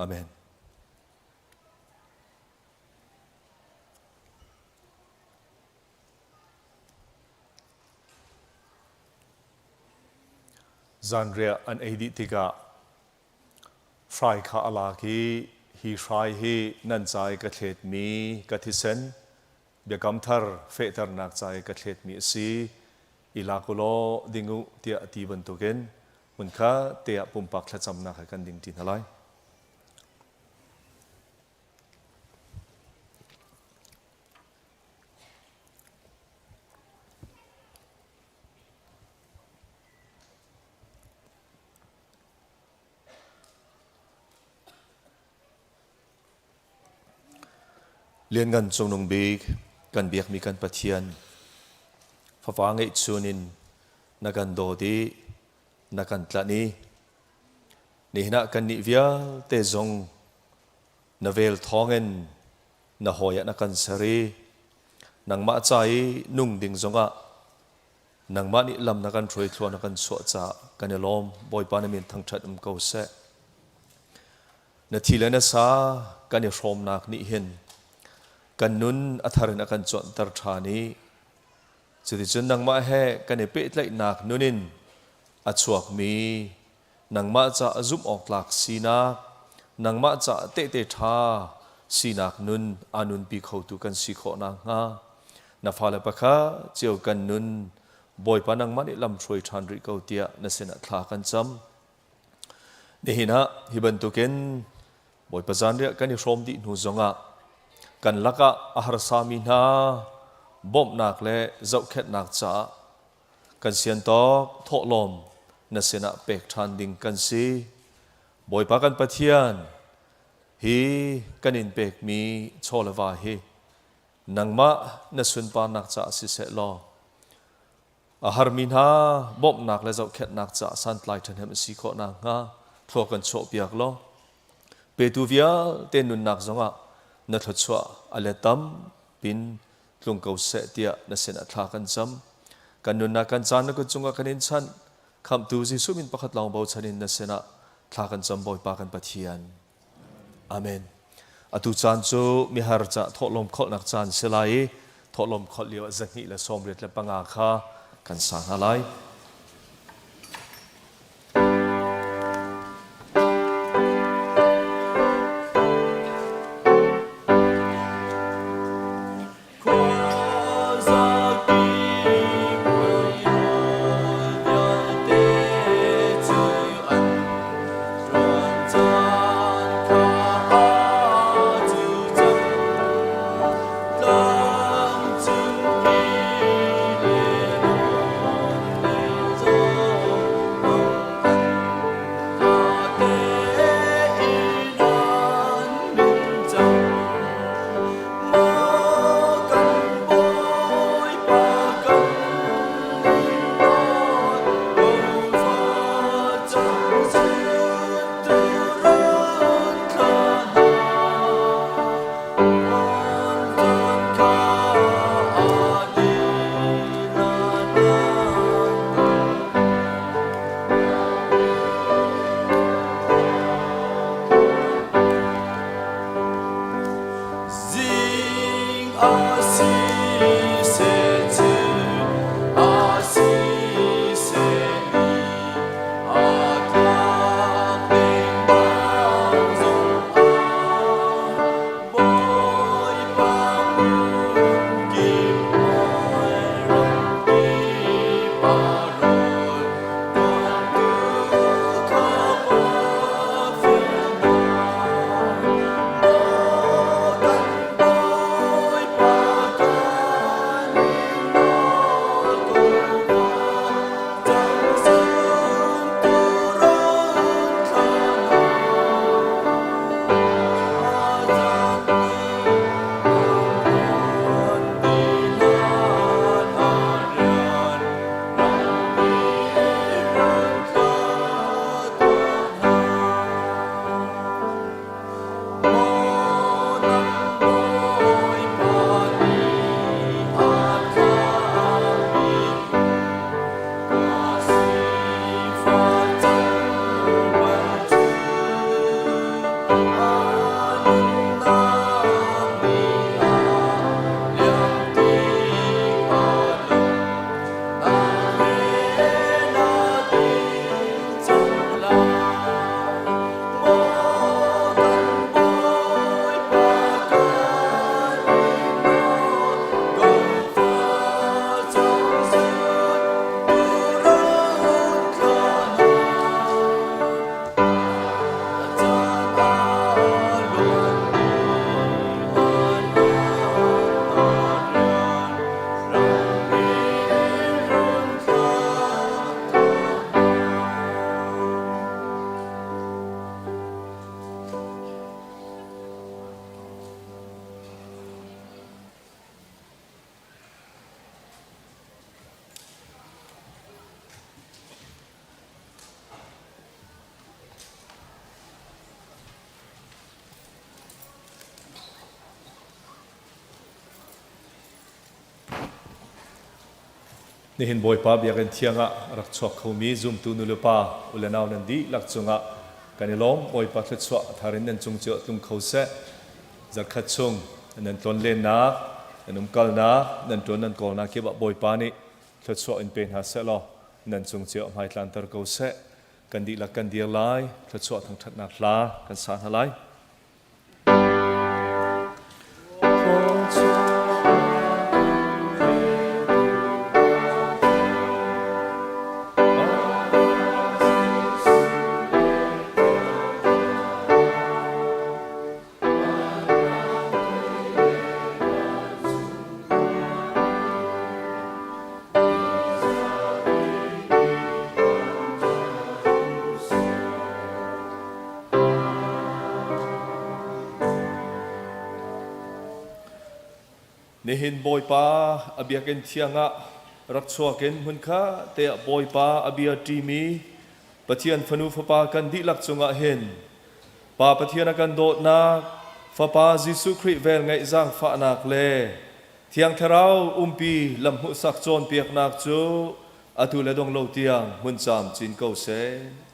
Amen. Zanriah an ei dih tikah hrai kha a lak i hi hrai hi nan ca i ka thletmi ka thisen biakam thar fehternak ca i ka thletmi a si i lak u law ding u tiah a ti bantukin hmunkhat te ah pumpak thlacamnak he kan dingṭi hna lai. Lianngan Cungnung Bik, kan biakmi kan Pathian, Fapa ngeihchun in na kan dawt i na kan tlanh i nihin ah kannih vialte zong na vel thawngin na hawi ah na kan ser i nangmah ca i nung ding zongah nangmah nih lam na kan hruai thlua na kan chuah caah kan i lawm. Bawipa na min thangṭhat um ko seh. Na thi le na sa kan i hrawmnak nih hin kan nun a thar in a kan cuanhter ṭhan i cuticun nangmah he kan i pehtlaihnak nun in a chuakmi nangmah caah zumh awk tlak sinak, nangmah caah tehte ṭha sinak nun aa nunpi khotu kan si khawh nakhnga na fale pakhat cio kan nun Bawipa nangmah nih lam hruai ṭhan rih ko tiah na sinah thla kan cam. Nihin ah hi bantukin Bawipa zanriah kan i hrawm dih hnu zongah kan lakah a harsami hna bawmhnak le zohkhenhnak caah kan siantawk thawhlawm na sinah pek ṭhan ding kan si. Bawipa kan Pathian, hi kan in pekmi chaw le va hi nangmah na sunparnak caah siseh law A harmi hna bawmhnak le zohkhenhnak caah santlai ṭhahnem a si khawh nakhnga thlua kan chuahpiak law petu vialte nunnak zongah na thluachuah a let tampin tlung ko seh tiah na sinah thla kan cam. Kan nunnak kan caan na kut cungah kan in chanh. Khamhtu Jesuh min pakhat lawng bochan in na sinah thla kan cam Bawipa kan Pathian. Amen. Atu caan cu mihar ca thawhlawm kholhnak caan si lai i thawhlawm kholh lio ah 285 kha kan sa hna lai. Nihin Bawipa biakinn thiang ah rak chuak khomi zumtu nulepa u le nau nan dihlak cungah kan i lawm. Bawipa thluachuah a thar in nan cung cio tlung kho seh. Zarkhat chung nan tlonlennak, nan umkalnak, nan ṭuan nan kawlnak kip ah Bawipa nih thluachuah in pe hna seh law nan cung cio hmai tlanter ko seh. Kan dihlak kan dir lai, thluachuah thangṭhatnak hla kan sa hna lai. Nihin Bawipa a biakinn thiang ah rak chuak in hmunkhat te ah Bawipa a bia ṭimi Pathian fanu fapa kan dihlak cungah hin Pa Pathian a kan dawtnak, Fapa Jesuh Khrih velngeih zaangfahnak le Thiang Thlarau umpi lamhmuhsak cawnpiaknak cu atu le dong lo tiang hmun camcin ko seh.